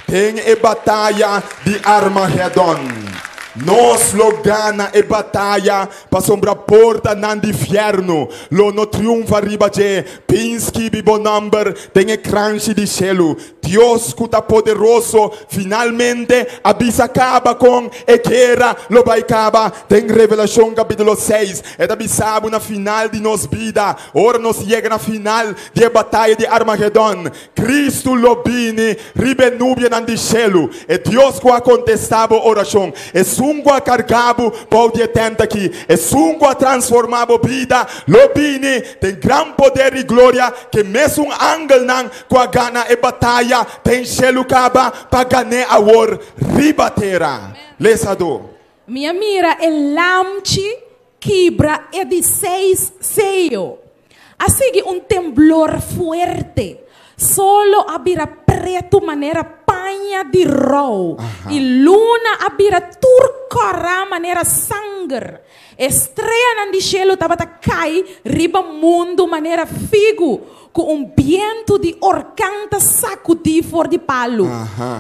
den e bataya di Armagedon. Nos lo gana e bataya pasobra portanan di fièrnu lo no triunfa riba dje. Bin skibi bo nòmber den e kranshi di shelu. Dios ku ta poderoso finalmente a bisa kaba kon e guera lo bai kaba. Den Revelashon kapítulo seis e ta bisa bo na final di nos bida, ora nos yega na final di e bataya di Armagedon, Kristu lo bini riba e nubianan di shelu. E Dios ku a kontestá bo orashon, esun ku a kargá bo bou di e tènt akí, esun ku a transformá bo bida, lo bini den gran poder i gloria ku e mesun angelnan ku a gana e bataya den shelu kaba pa gan'é awor riba tera. Lesadó.
Mi a mira e lamchi kibra e di seis seyo. A sigui un temblor fuerte. Solo a bira pretu manera paña di rou i luna a bira tur kòrá manera sanger. E streanan di shelu tabata kai riba mundu manera figu ku un bientu di orkan ta sakudí for di palu.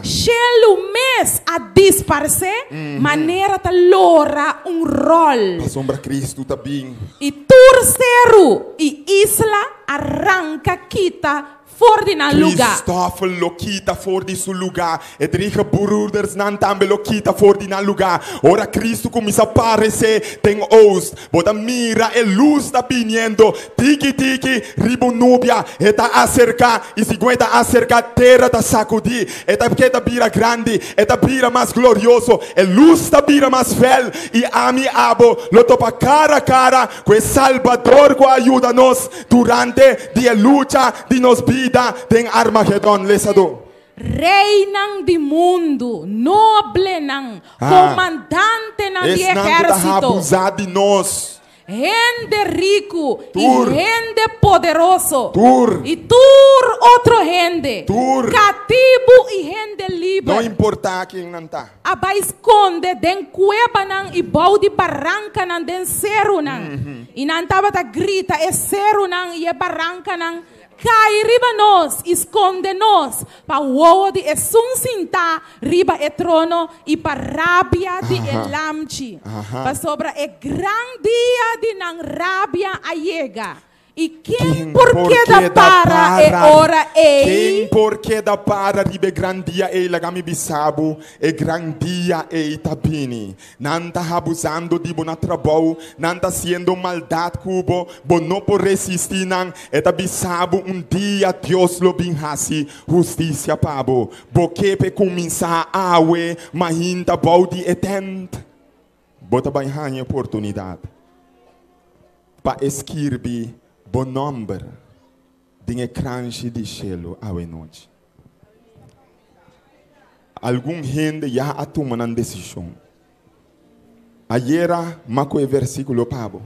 Shelu mes a disparsé manera ta lora un ròl.
Pasobra Kristu ta bin.
I tur seru i isla a ranka kita for di nan lugá.
Kristoffel lo kita for di su lugá. E drige broedersnan tambe lo kita for di nan lugá. Ora Kristu kuminsá paresé den oost, bo ta mira e lus ta biniendo tiki tiki riba un nubia. E ta aserká, i segun e ta aserká, tera ta sakudí. E ta keda bira grandi, e ta bira mas glorioso, e lus ta bira mas fèl, i ami i abo lo topa kara kara ku e Salbador ku a yuda nos Durante di e lucha di nos bida den Armagedon, lesadó.
Reinan di mundu, noblenan, komandantenan di
Esnan ku ta
ehérsito,
habusá di nos.
hende riku i
Tur.
hende poderoso,
Tur.
i tur otro hende,
Tur.
katibu i hende
No
liber.
importá ken nan ta.
A bai skonde den kuebanan i bou di barankanan den serunan. I nan tabata grita e serunan i e barankanan, Kai riba nos i skonde nos pa wowo di esun sintá riba e trono i pa rabia di e Lamchi, pasobra e gran dia di nan rabia a yega. I ken por keda para e ora ei?
Ken por keda para riba e gran dia ei? Laga mi bisa bo, e gran dia ei ta bini. Nan ta habusando di bo na trabou, nan ta hasiendo maldat ku bo, bo no por resistí nan. E ta bisa bo, un dia Dios lo bin hasi hustisia pa bo. Bo ke p'e kuminsá awe mainta bou di e tènt? Bo ta bai haña e oportunidat pa e skirbi bo nòmber den e kranshi di shelu awenochi. Algun hende ya a tuma nan desishon. Ayera m'a ku e versíkulo pa bo.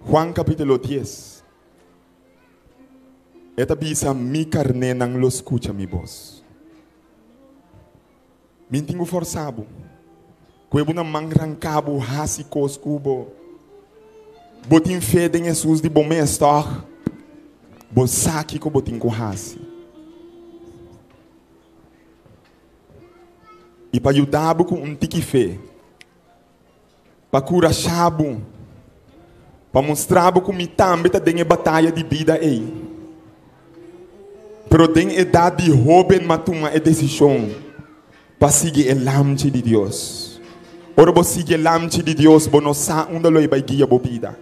Juan kapítulo dies. E ta bisa, Mi karnénan lo skucha mi bos. Mi tin ku forsa bo. Ku e bo na man ranka bo hasi kos ku bo. Bo tin fe den Hesus di bo mes, tòg? Bo sa kiko bo tin ku hasi. I pa yuda bo ku un tiki fe, pa kurashá bo, pa mustra bo ku mi tambe ta den e bataya di bida ei. Pero den edat di hóben m'a tuma e desishon. Pa sigui e Lamchi di Dios. Ora bo sigui e Lamchi di Dios, bo no sa unda lo e bai guia bo bida.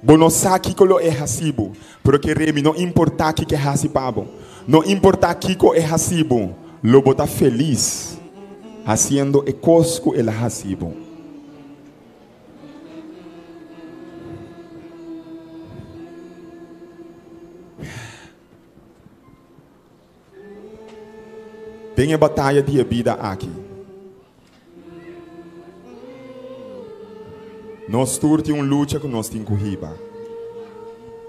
Bo no sa kiko lo e hasi bo. Pero kere mi, no importá kiko e hasi pa bo, no importá kiko e hasi bo, lo bo ta felis hasiendo e kos ku el a hasi bo. Den e bataya di e bida aki, nos tur tin un lucha ku nos tin ku hiba.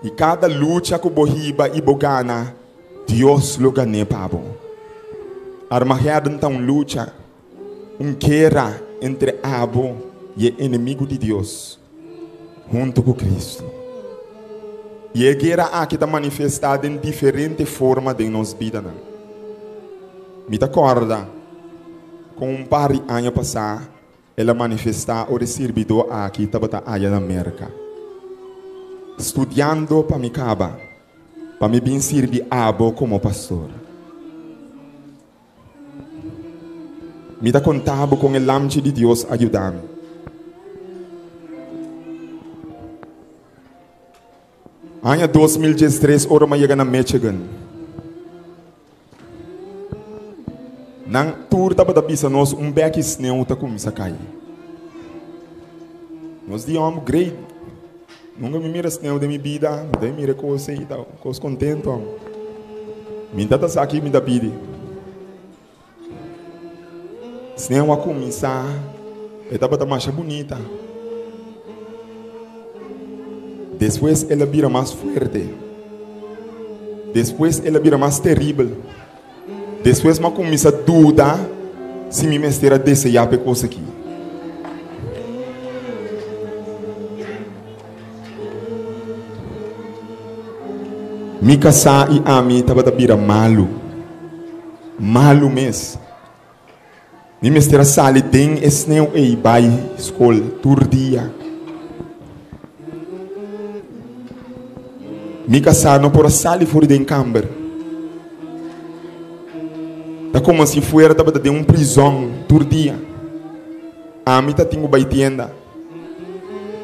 I kada lucha ku bo hiba i bo gana, Dios lo gan'é pa bo. Armagedon ta un lucha, un guera entre abo i e enemigu di Dios. Huntu ku Kristu. I e guera aki ta manifestá den diferente forma den nos bidanan. Mi ta kòrda kon un par di aña pasá el a manifestá ora e sirbidó aki tabata aya na Merka, studiando pa mi kaba, pa mi bin sirbi abo komo pastor. Mi ta konta bo kon e Lamchi di Dios a yuda mi. Aña 2013 ora mi a yega na Michigan, nan tur tabata bisa nos un beki sneu ta kuminsá kai. Nos di hòmber, great, nunka mi mira sneu den mi bida, mi ta mira e kos ei, ta kos kontentu hòmber. Mi ta ta sa ki mi ta pidi. Sneu a kuminsá, e tabata masha bunita. Despues el a bira mas fuerte. Despues el a bira mas teribel. Despues mi a kuminsá duda si mi mester a deseá pa e kos aki. Mi kasá i ami tabata bira malu, malu mes. Mi mester a sali den e sneu ei bai skol tur dia. Mi kasá no por a sali for di den kamber. Ta komo si fuera tabata den un prizòn tur dia. Ami ta tin ku bai tienda.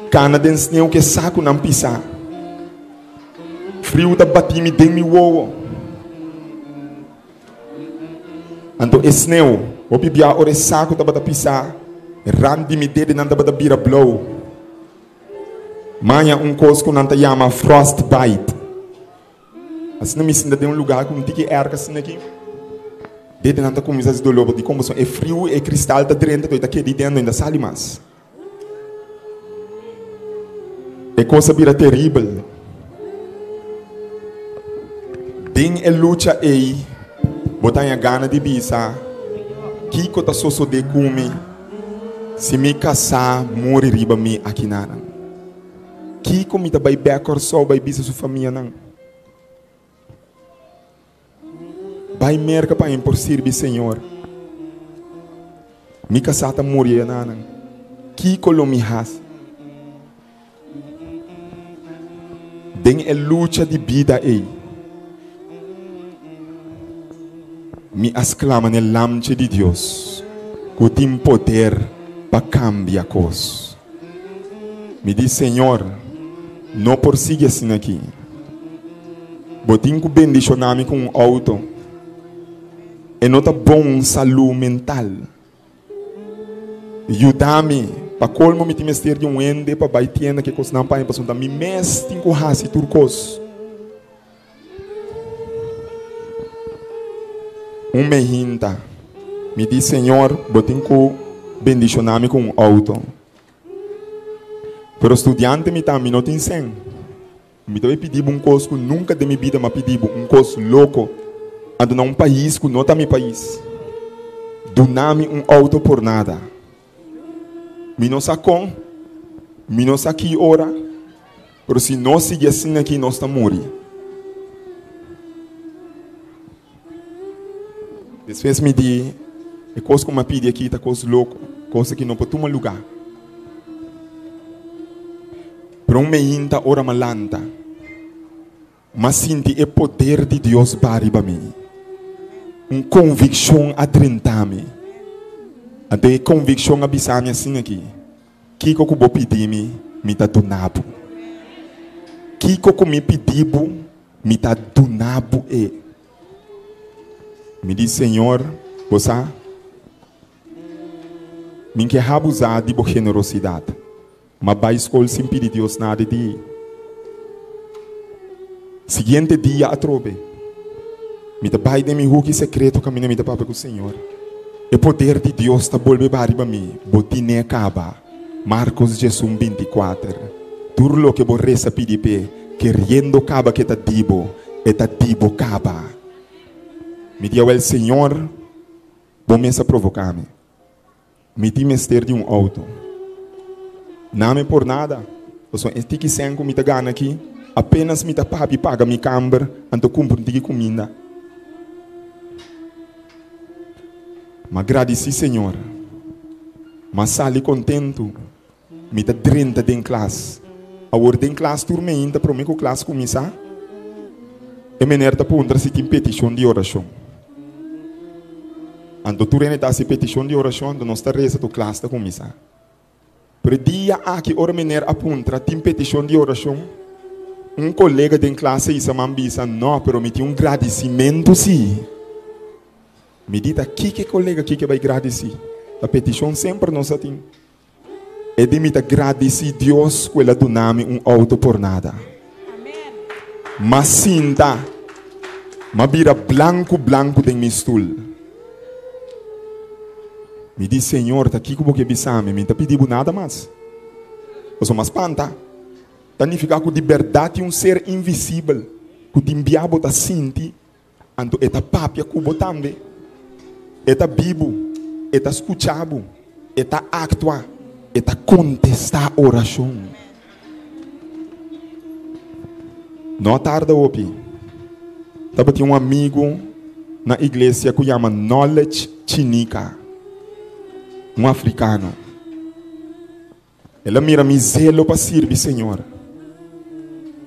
Kana den sneu ku e sakunan pisá. Friu ta bati mi den mi wowo. Anto e sneu, hopi bia ora e saku tabata pisá, rand di mi dedenan tabata bira blou. Maña un kos ku nan ta yama frostbite. Asina mi sinta den un lugar ku un tiki erka asina aki, dedenan ta kuminsá hasi doló dikon pasobra e friu, e kristal ta drenta to e ta keda ei dentro, e no ta sali mas. E kos a bira teribel. Den e lucha ei, bo ta haña gana di bisa, Kiko ta sosodé ku mi si mi kasá muri riba mi akinanan? Kiko mi ta bai bèk Kòrsou bai bisa su famianan? Bai Merka pa N por sirbi Señor. Mi kasá ta muri enanan. Kiko lo mi hasi? Den e lucha di bida ei, mi a sklama n'e Lamchi di Dios ku tin poder pa kambia kos. Mi di, Señor, no por sigui asina aki. Bo tin ku bendishoná mi ku un outo. E no ta bon salú mental. Yuda mi. Pa kolmo mi tin mester di un hende pa bai tienda ke kosnan pa mi pasobra mi mes tin ku hasi tur kos. Un mehinta mi di, Señor, bo tin ku bendishoná mi ku un outo. Pero studiante mi ta, mi no tin sèn. Mi ta bai pidi bo un kos ku nunka den mi bida mi a pidi bo, un kos loko. Anto na un pais ku no ta mi pais, duna mi un outo por nada. Mi no sa kon, mi no sa ki ora, pero si nos sigui asina aki nos ta muri. Despues mi di, e kos ku mi a pidi aki ta kos loko, kos ki no por tuma lugá. Pero un meinta ora mi a lanta, mi a sinti e poder di Dios ba riba mi. Un konvikshon a drenta mi. Anto e konvikshon a bisa mi asin aki, Kiko ku bo pidi mi, mi ta duna bo. Kiko ku mi pidi bo, mi ta duna bo e. Mi di, Señor, bo sa, mi ke habuzá di bo generosidat, ma bai skol sin pidi Dios nada di ei. Siguiente dia atrobe, mi ta bai den mi huki sekreto kaminda mi ta papia ku Señor. E poder di Dios ta bolbe ba riba mi, bo tine kaba. Marcos 11, 24. Tur loke bo resa pidi p'e, keriendo kaba ke ta di bo, e ta di bo kaba. Mi di awel, Señor, bo mes a provoká mi. Mi tin mester di un outo. Name por nada, pasobra e tiki sèn ku mi ta gana aki, apénas mi ta papi paga mi kamber, anto kumpra un tiki kuminda. M'a gradisí Señor. M'a sali kontentu. Mi ta drenta den klas. Awor den klas tur meinta promé ku klas kuminsá, e mener ta puntra si tin petishon di orashon. Anto tur hende ta hasi petishon di orashon, anto nos ta resa tur klas ta kuminsá. Pero e dia aki ora mener a puntra tin petishon di orashon, un kolega den klas a hisa man bisa, No, pero mi tin un gradisimentu sí. Mi di ta kiko e kolega kiko bai gradisí? Ta petishon semper nos a tin. E di mi ta gradisí Dios ku el a duna mi un outo por nada. M'a sinta, m'a bira blanku blanku den mi stul. Mi di, Señor, ta kiko bo ke bisa mi? Mi no ta pidi bo nada mas. Pasobra m'a spanta. Ta nifiká ku di bèrdat tin un ser invisibel ku tin bia bo ta sinti. Anto e ta papia ku bo tambe. E ta bibu, e ta skucha bo, e ta aktua, e ta kontestá orashon. No a tarda hopi, tabatin un amigu na iglesia ku yama Knowledge Chinika, un afrikano. El a mira mi zelo pa sirbi Señor.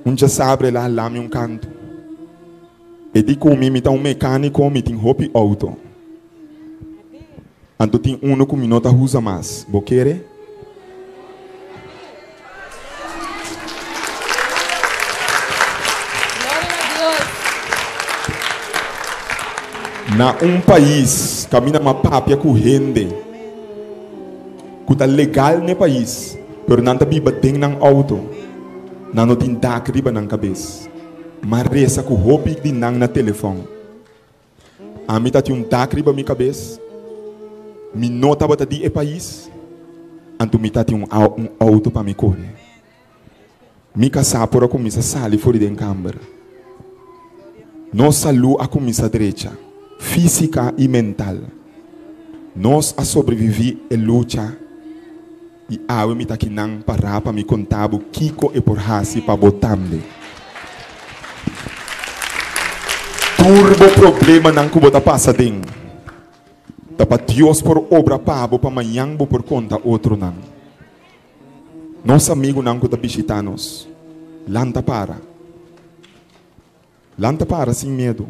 Un djasabra el a hala mi un kantu. E di ku mi, Mi ta un mekániko, mi tin hopi outo. Anto tin unu ku mi no ta usa mas. Bo kere? Na un pais kaminda m'a papia ku hende. Ku ta legal n'e pais, pero nan ta biba den nan outo. Nan no tin dak riba nan kabes. M'a resa ku hopi di nan na telefòn. Ami ta tin un dak riba mi kabes. Mi no tabata di e pais, anto mi ta tin un un outo pa mi kore. Mi kasá por a kuminsá sali for di den kamber. Nos salú a kuminsá drecha, físika i mental. Nos a sobreviví e lucha i awe mi ta akinan pará pa mi konta bo kiko e por hasi pa bo tambe. Tur bo problemanan ku bo ta pasa den, ta pa Dios por obra pa bo pa mañan bo por konta otronan. Nos amigunan ku ta bishitá nos, lanta para. Lanta para sin miedu.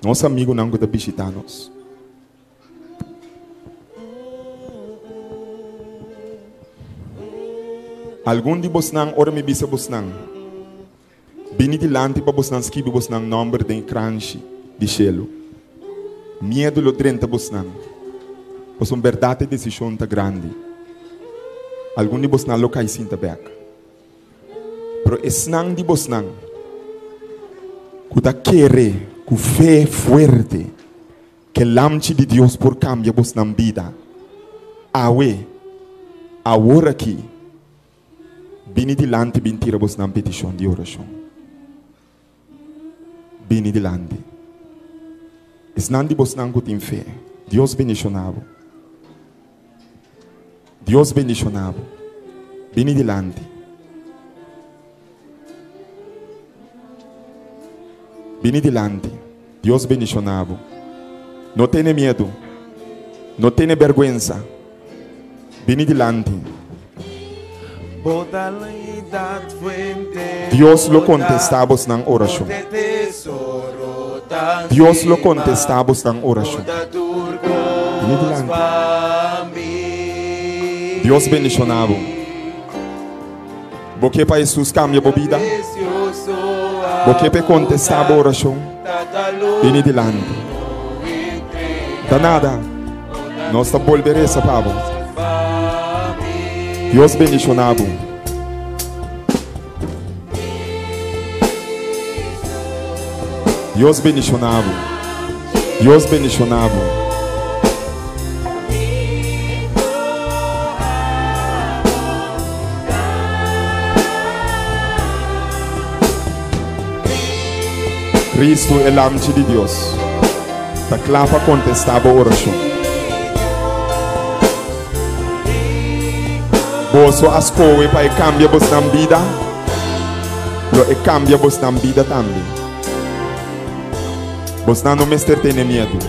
Nos amigunan ku ta bishitá nos. Algun di bosnan, ora mi bisa bosnan, bini dilanti pa bosnan skibi bosnan nòmber den e kranshi di shelu. Miedu lo drenta bosnan, pasobra bèrdat e desishon ta grandi. Algun di bosnan lo kai sinta bèk. Pero esnan di bosnan ku ta kere ku fe fuerte ke Lamchi di Dios por kambia bosnan bida, awe, awor aki, bini dilanti bin tira bosnan petishon di orashon. Bini dilanti. Esnan di bosnan ku tin fe, Dios bendishoná bo. Dios bendishoná bo. Bini dilanti. Bini dilanti. Dios bendishoná bo. No tene miedu. No tene bèrgwensa. Bini dilanti. Dios lo kontestá bosnan orashon. Dios lo kontestá bosnan orashon. Bini dilanti. Dios bendiciona bo. Bo ke pa Jesus cambia bo bida? Bo ke p'e contesta bo oracion? Bini dilanti. Ta nada. Nos ta bolbe reza pa bo. Dios bendiciona bo. Dios bendiciona bo. Dios bendiciona bo. Cristo e Lamchi di Dios ta cla pa contesta bo oracion. Boso a scohe pa e cambia bosnan bida, lo e cambia bosnan bida tambe. Bosnan no mester tene miedu.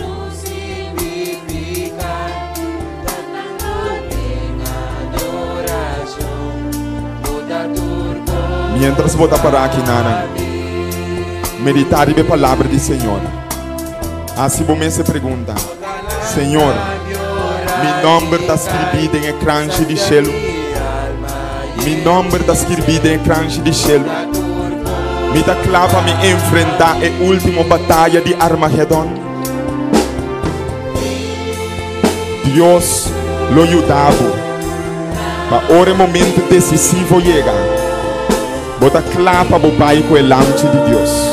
Mientras bo ta para aki nanan, medita riba e palabra di Señor. Hasi bo mes e pregunta, Señor, mi nomber ta skirbí den e kranshi di shelu? Mi nomber ta skirbí den e kranshi di shelu? Mi ta kla pa mi enfrentá e último bataya di Armagedon? Dios lo yuda bo pa ora e momento desisivo yega, bo ta kla pa bo bai ku e Lamchi di Dios.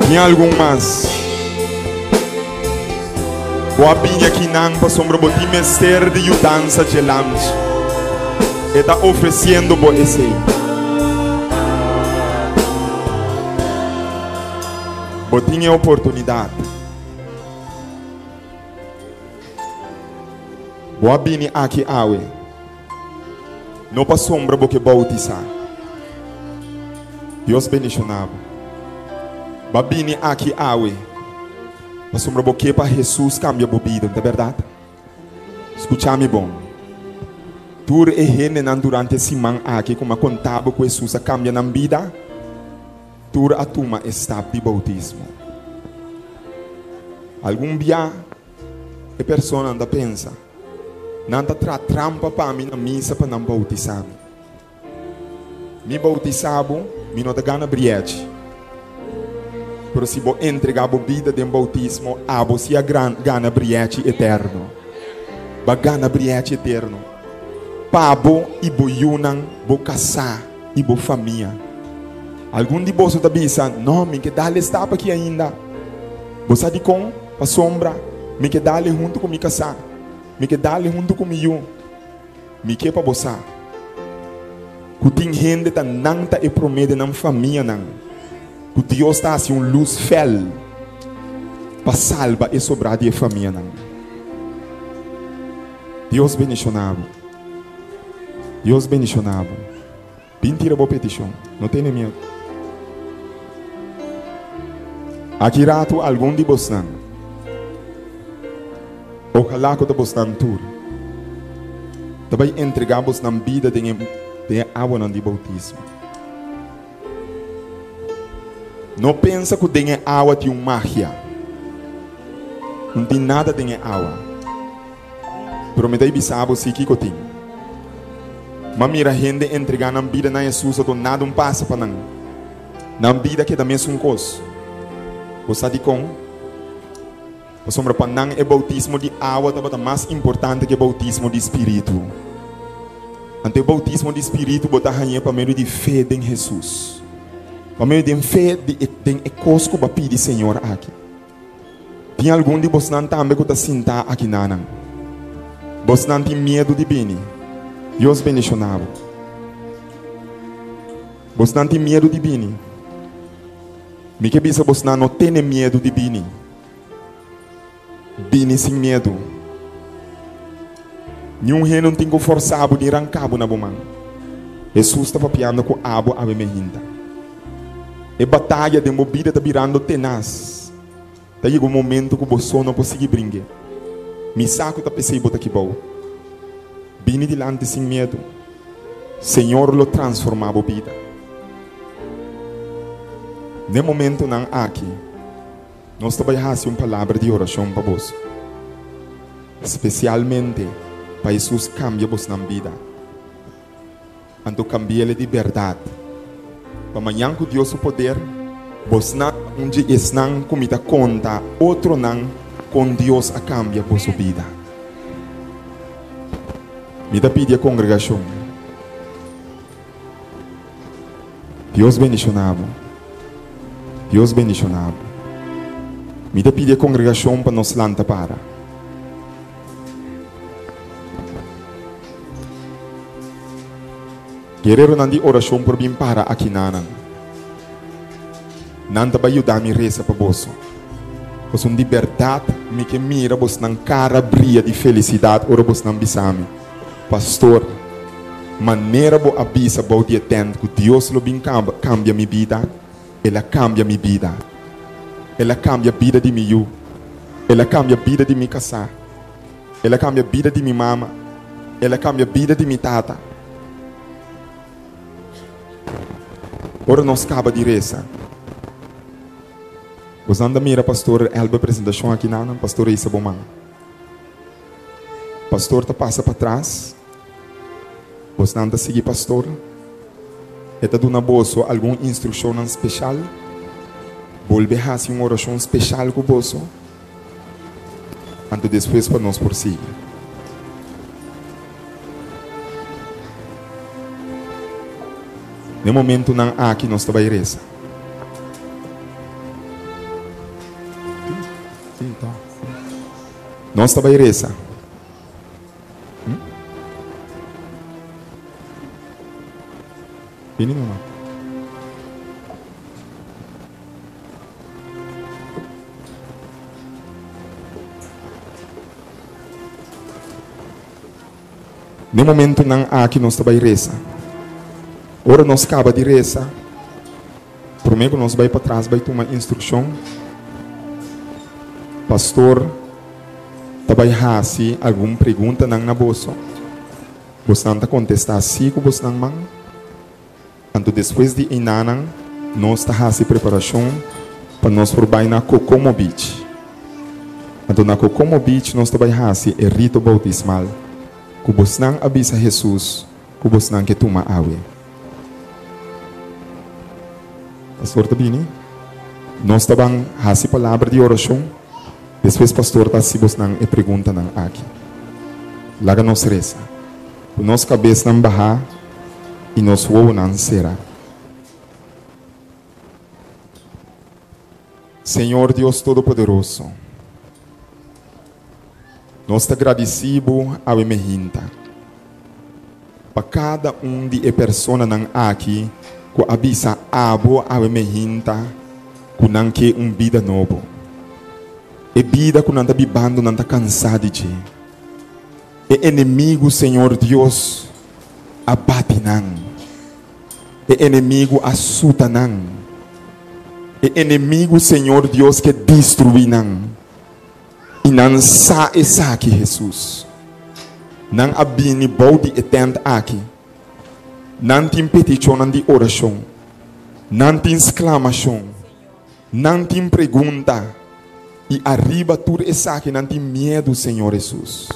Tin algun mas? Bo a bini akinan pasobra bo tin mester di yudansa dje Lamchi. E ta ofresiendo bo esei. Bo tin e oportunidat. Bo a bini aki awe. No pasobra bo ke boutisá. Dios bendishoná bo. Bo a bini aki awe pasobra bo ke pa Hesus kambia bo bida, no ta bèrdat? Skucha mi bon. Tur e hendenan durante e siman aki ku mi a konta bo ku Hesus a kambia nan bida, tur a tuma e stap di boutismo. Algun bia e personanan ta pensa. Nan ta traha trampa pa mi na misa pa nan boutisá mi. Mi boutisá bo, mi no ta gana brièchi. Pero si bo entregá bo bida den boutismo, abo si a gana brièchi eterno. Bo a gana brièchi eterno pa bo i bo yunan, bo kasá i bo famia. Algun di boso ta bisa, No, mi ke dal e stap aki ainda. Bo sa dikon? Pasobra mi ke dal e huntu ku mi kasá. Mi ke dal e huntu ku mi yu. Mi ke pa bo sa ku tin hende ta nan ta e promé den nan famianan ku Dios ta hasi un lus fèl pa salba e sobrá di e famianan. Dios bendishoná bo. Dios bendishoná bo. Bin tira bo petishon. No tene miedu. Aki ratu algun di bosnan, ojalá ku ta bosnan tur, ta bai entregá bosnan bida den e den e awanan di boutismo. No pensa ku den e awa tin un magia. No tin nada den e awa. Pero mi ta bisa bo si kiko tin. M'a mira hende entregá nan bida na Hesus ato nada un pasa pa nan. Nan bida keda mesun kos. Bo sa dikon? Pasobra pa nan e boutismo di awa tabata mas importante ku e boutismo di spiritu. Anto e boutismo di spiritu bo ta hañ'é pa medio di fe den Hesus. Pa medio den fe den e kos ku bo a pidi Señor aki. Tin algun di bosnan tambe ku ta sintá akinanan. Bosnan tin miedu di bini. Dios bendishoná bo. Bosnan tin miedu di bini. Mi ke bisa bosnan no tene miedu di bini. Bini sin miedu. Niun hende no tin ku forsá bo ni ranká bo na bo man. Hesus ta papiando ku abo awe mehinta. E bataya den bo bida ta birando tenas. Ta yega un momento ku bo so no por sigui bring'é. Mi sa ku ta p'esei bo ta kibou. Bini dilanti sin miedu. Señor lo transformá bo bida. N'e momentonan aki. Nos ta bai hasi un palabra di orashon pa boso, spesialmente pa Hesus kambia bosnan bida. Anto kambi'el di bèrdat. Pa mañan ku Dios su poder, bosnan ta un dje esnan ku mi ta konta otronan kon Dios a kambia boso bida. Mi ta pidi e kongregashon, Dios bendishoná bo. Dios bendishoná bo. Mi ta pidi e kongregashon pa nos lanta para. Guereronan di orashon por bin para akinanan. Nan ta bai yuda mi resa pa boso. Pasobra di bèrdat mi ke mira bosnan kara bria di felisidat ora bosnan bisa mi, Pastor, manera bo a bisa bou di e tènt ku Dios lo bin kambia mi bida, El a kambia mi bida. El a kambia bida di mi yu. El a kambia bida di mi kasá. El a kambia bida di mi mama. El a kambia bida di mi tata. Ora nos kaba di resa, bosnan ta mira Pastor Elber presentashon aki nan, Pastor hisa bo man. Pastor ta pasa patras, bosnan ta sigui pastor. E ta duna boso algun instrukshonnan speshal. Bolbe hasi un orashon speshal ku boso. Anto despues pa nos por sigui. Den momentunan aki nos ta bai resa. Nos ta bai resa. Bini mama. Den momentunan aki nos ta bai resa. Ora nos kaba di resa, promé ku nos bai patras bai tuma instrukshon, pastor ta bai hasi algun preguntanan na boso. Bosnan ta kontestá sí ku bosnan man. Anto despues di einanan nos ta hasi preparashon pa nos por bai na Kokomo Beach. Anto na Kokomo Beach nos ta bai hasi e rito boutismal ku bosnan a bisa Hesus ku bosnan ke tuma awe. Pastor ta bini, nos ta ban hasi palabra di orashon, despues pastor ta hasi bosnan e preguntanan aki. Laga nos resa. Ku nos kabesnan bahá i nos wowonan será. Señor Dios Todopoderoso, nos ta gradisí Bo awe mehinta pa kada un di e personanan aki ku a bisa Abo awe mehinta ku nan ke un bida nobo. E bida ku nan ta bibando nan ta kansá di dje. E enemigu, Señor Dios, a bati nan. E enemigu a suta nan. E enemigu, Señor Dios, ke destruí nan. I nan sa esaki, Hesus. Nan a bini bou di e tènt aki. Nan tin petichonnan di orashon. Nan tin sklamashon. Nan tin pregunta i ariba tur esaki nan tin miedu, Señor Hesus.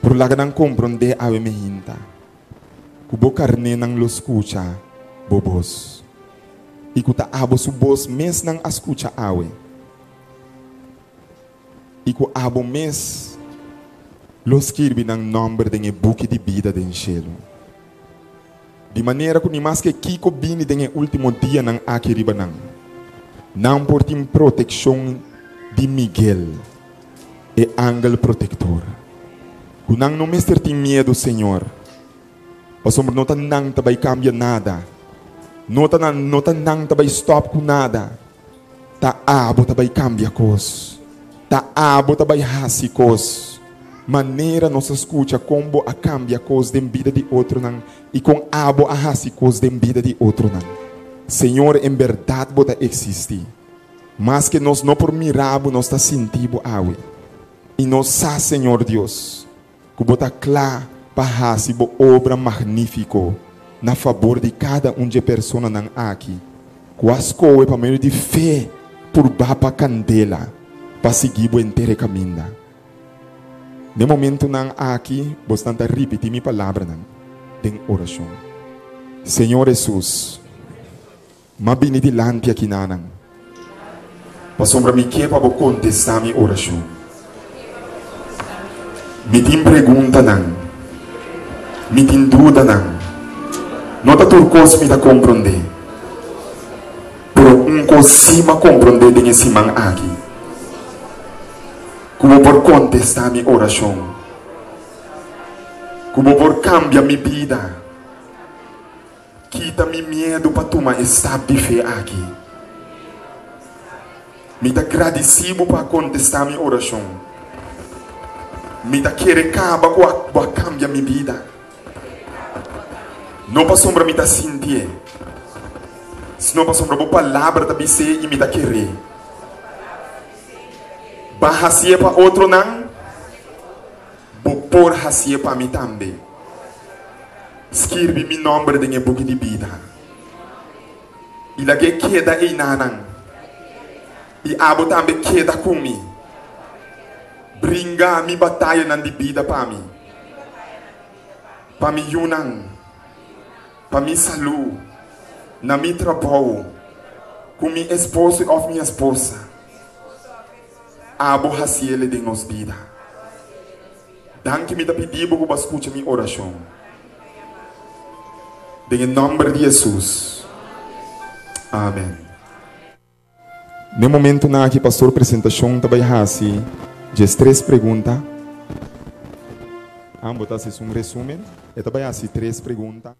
Por laga nan komprondé awe mehinta ku bo karnénan lo skucha bo bos i ku ta abo su bos mes nan a skucha awe i ku abo mes lo skirbi nan nòmber den e buki di bida den shelu. Di manera ku ni maske kiko bini den e último dianan aki riba nan, nan por tin protekshon di Miguel, e angel protektor. Ku nan no mester tin miedu, Señor, pasobra no ta nan ta bai kambia nada, no ta nan, no ta nan ta bai stòp ku nada, Ta abo ta bai kambia kos. Ta abo ta bai hasi kos. Manera nos a skucha kon bo a kambia kos den bida di otronan i kon abo a hasi kos den bida di otronan. Señor, en bèrdat bo ta eksistí. Maske nos no por mira bo, nos ta sinti bo awe. I nos sa, Señor Dios, ku bo ta kla pa hasi bo obra magnífiko na fabor di kada un dje personanan aki ku a skohe pa medio di fe. purbá pa kandela pa sigui bo henter e kaminda. Den momentunan aki bosnan ta ripití mi palabranan den orashon. Señor Hesus, m'a bini dilanti akinanan pasobra mi ke pa bo kontestá mi orashon. Mi tin preguntanan, mi tin dudanan, no ta tur kos mi ta komprondé, pero un kos sí m'a komprondé den e siman aki. Ku bo por kontestá mi orashon. Ku bo por kambia mi bida. Kita mi miedu pa tuma e stap di fe aki. Mi ta gradisí bo pa a kontestá mi orashon. Mi ta kere kaba ku bo a kambia mi bida. No pasobra mi ta sintié, sino pasobra bo palabra ta bis'é i mi ta ker'é. Ba hasié pa otronan, bo por hasié pa mi tambe. Skirbi mi nòmber den e buki di bida i lag'é keda einanan, i abo tambe keda ku mi. Bringa mi batayanan di bida pa mi, pa mi yunan, pa mi salú, na mi trabou, ku mi esposo òf mi esposa. Abo hasiele den nos bida. Danki mi ta pidi bo ku bo a skucha mi orashon. Den e nòmber di Hesus. Amen. N'e momentunan aki pastor presentashon ta bai hasi djestres pregunta. Ambo ta hasi un resumen. E ta bai hasi tres pregunta.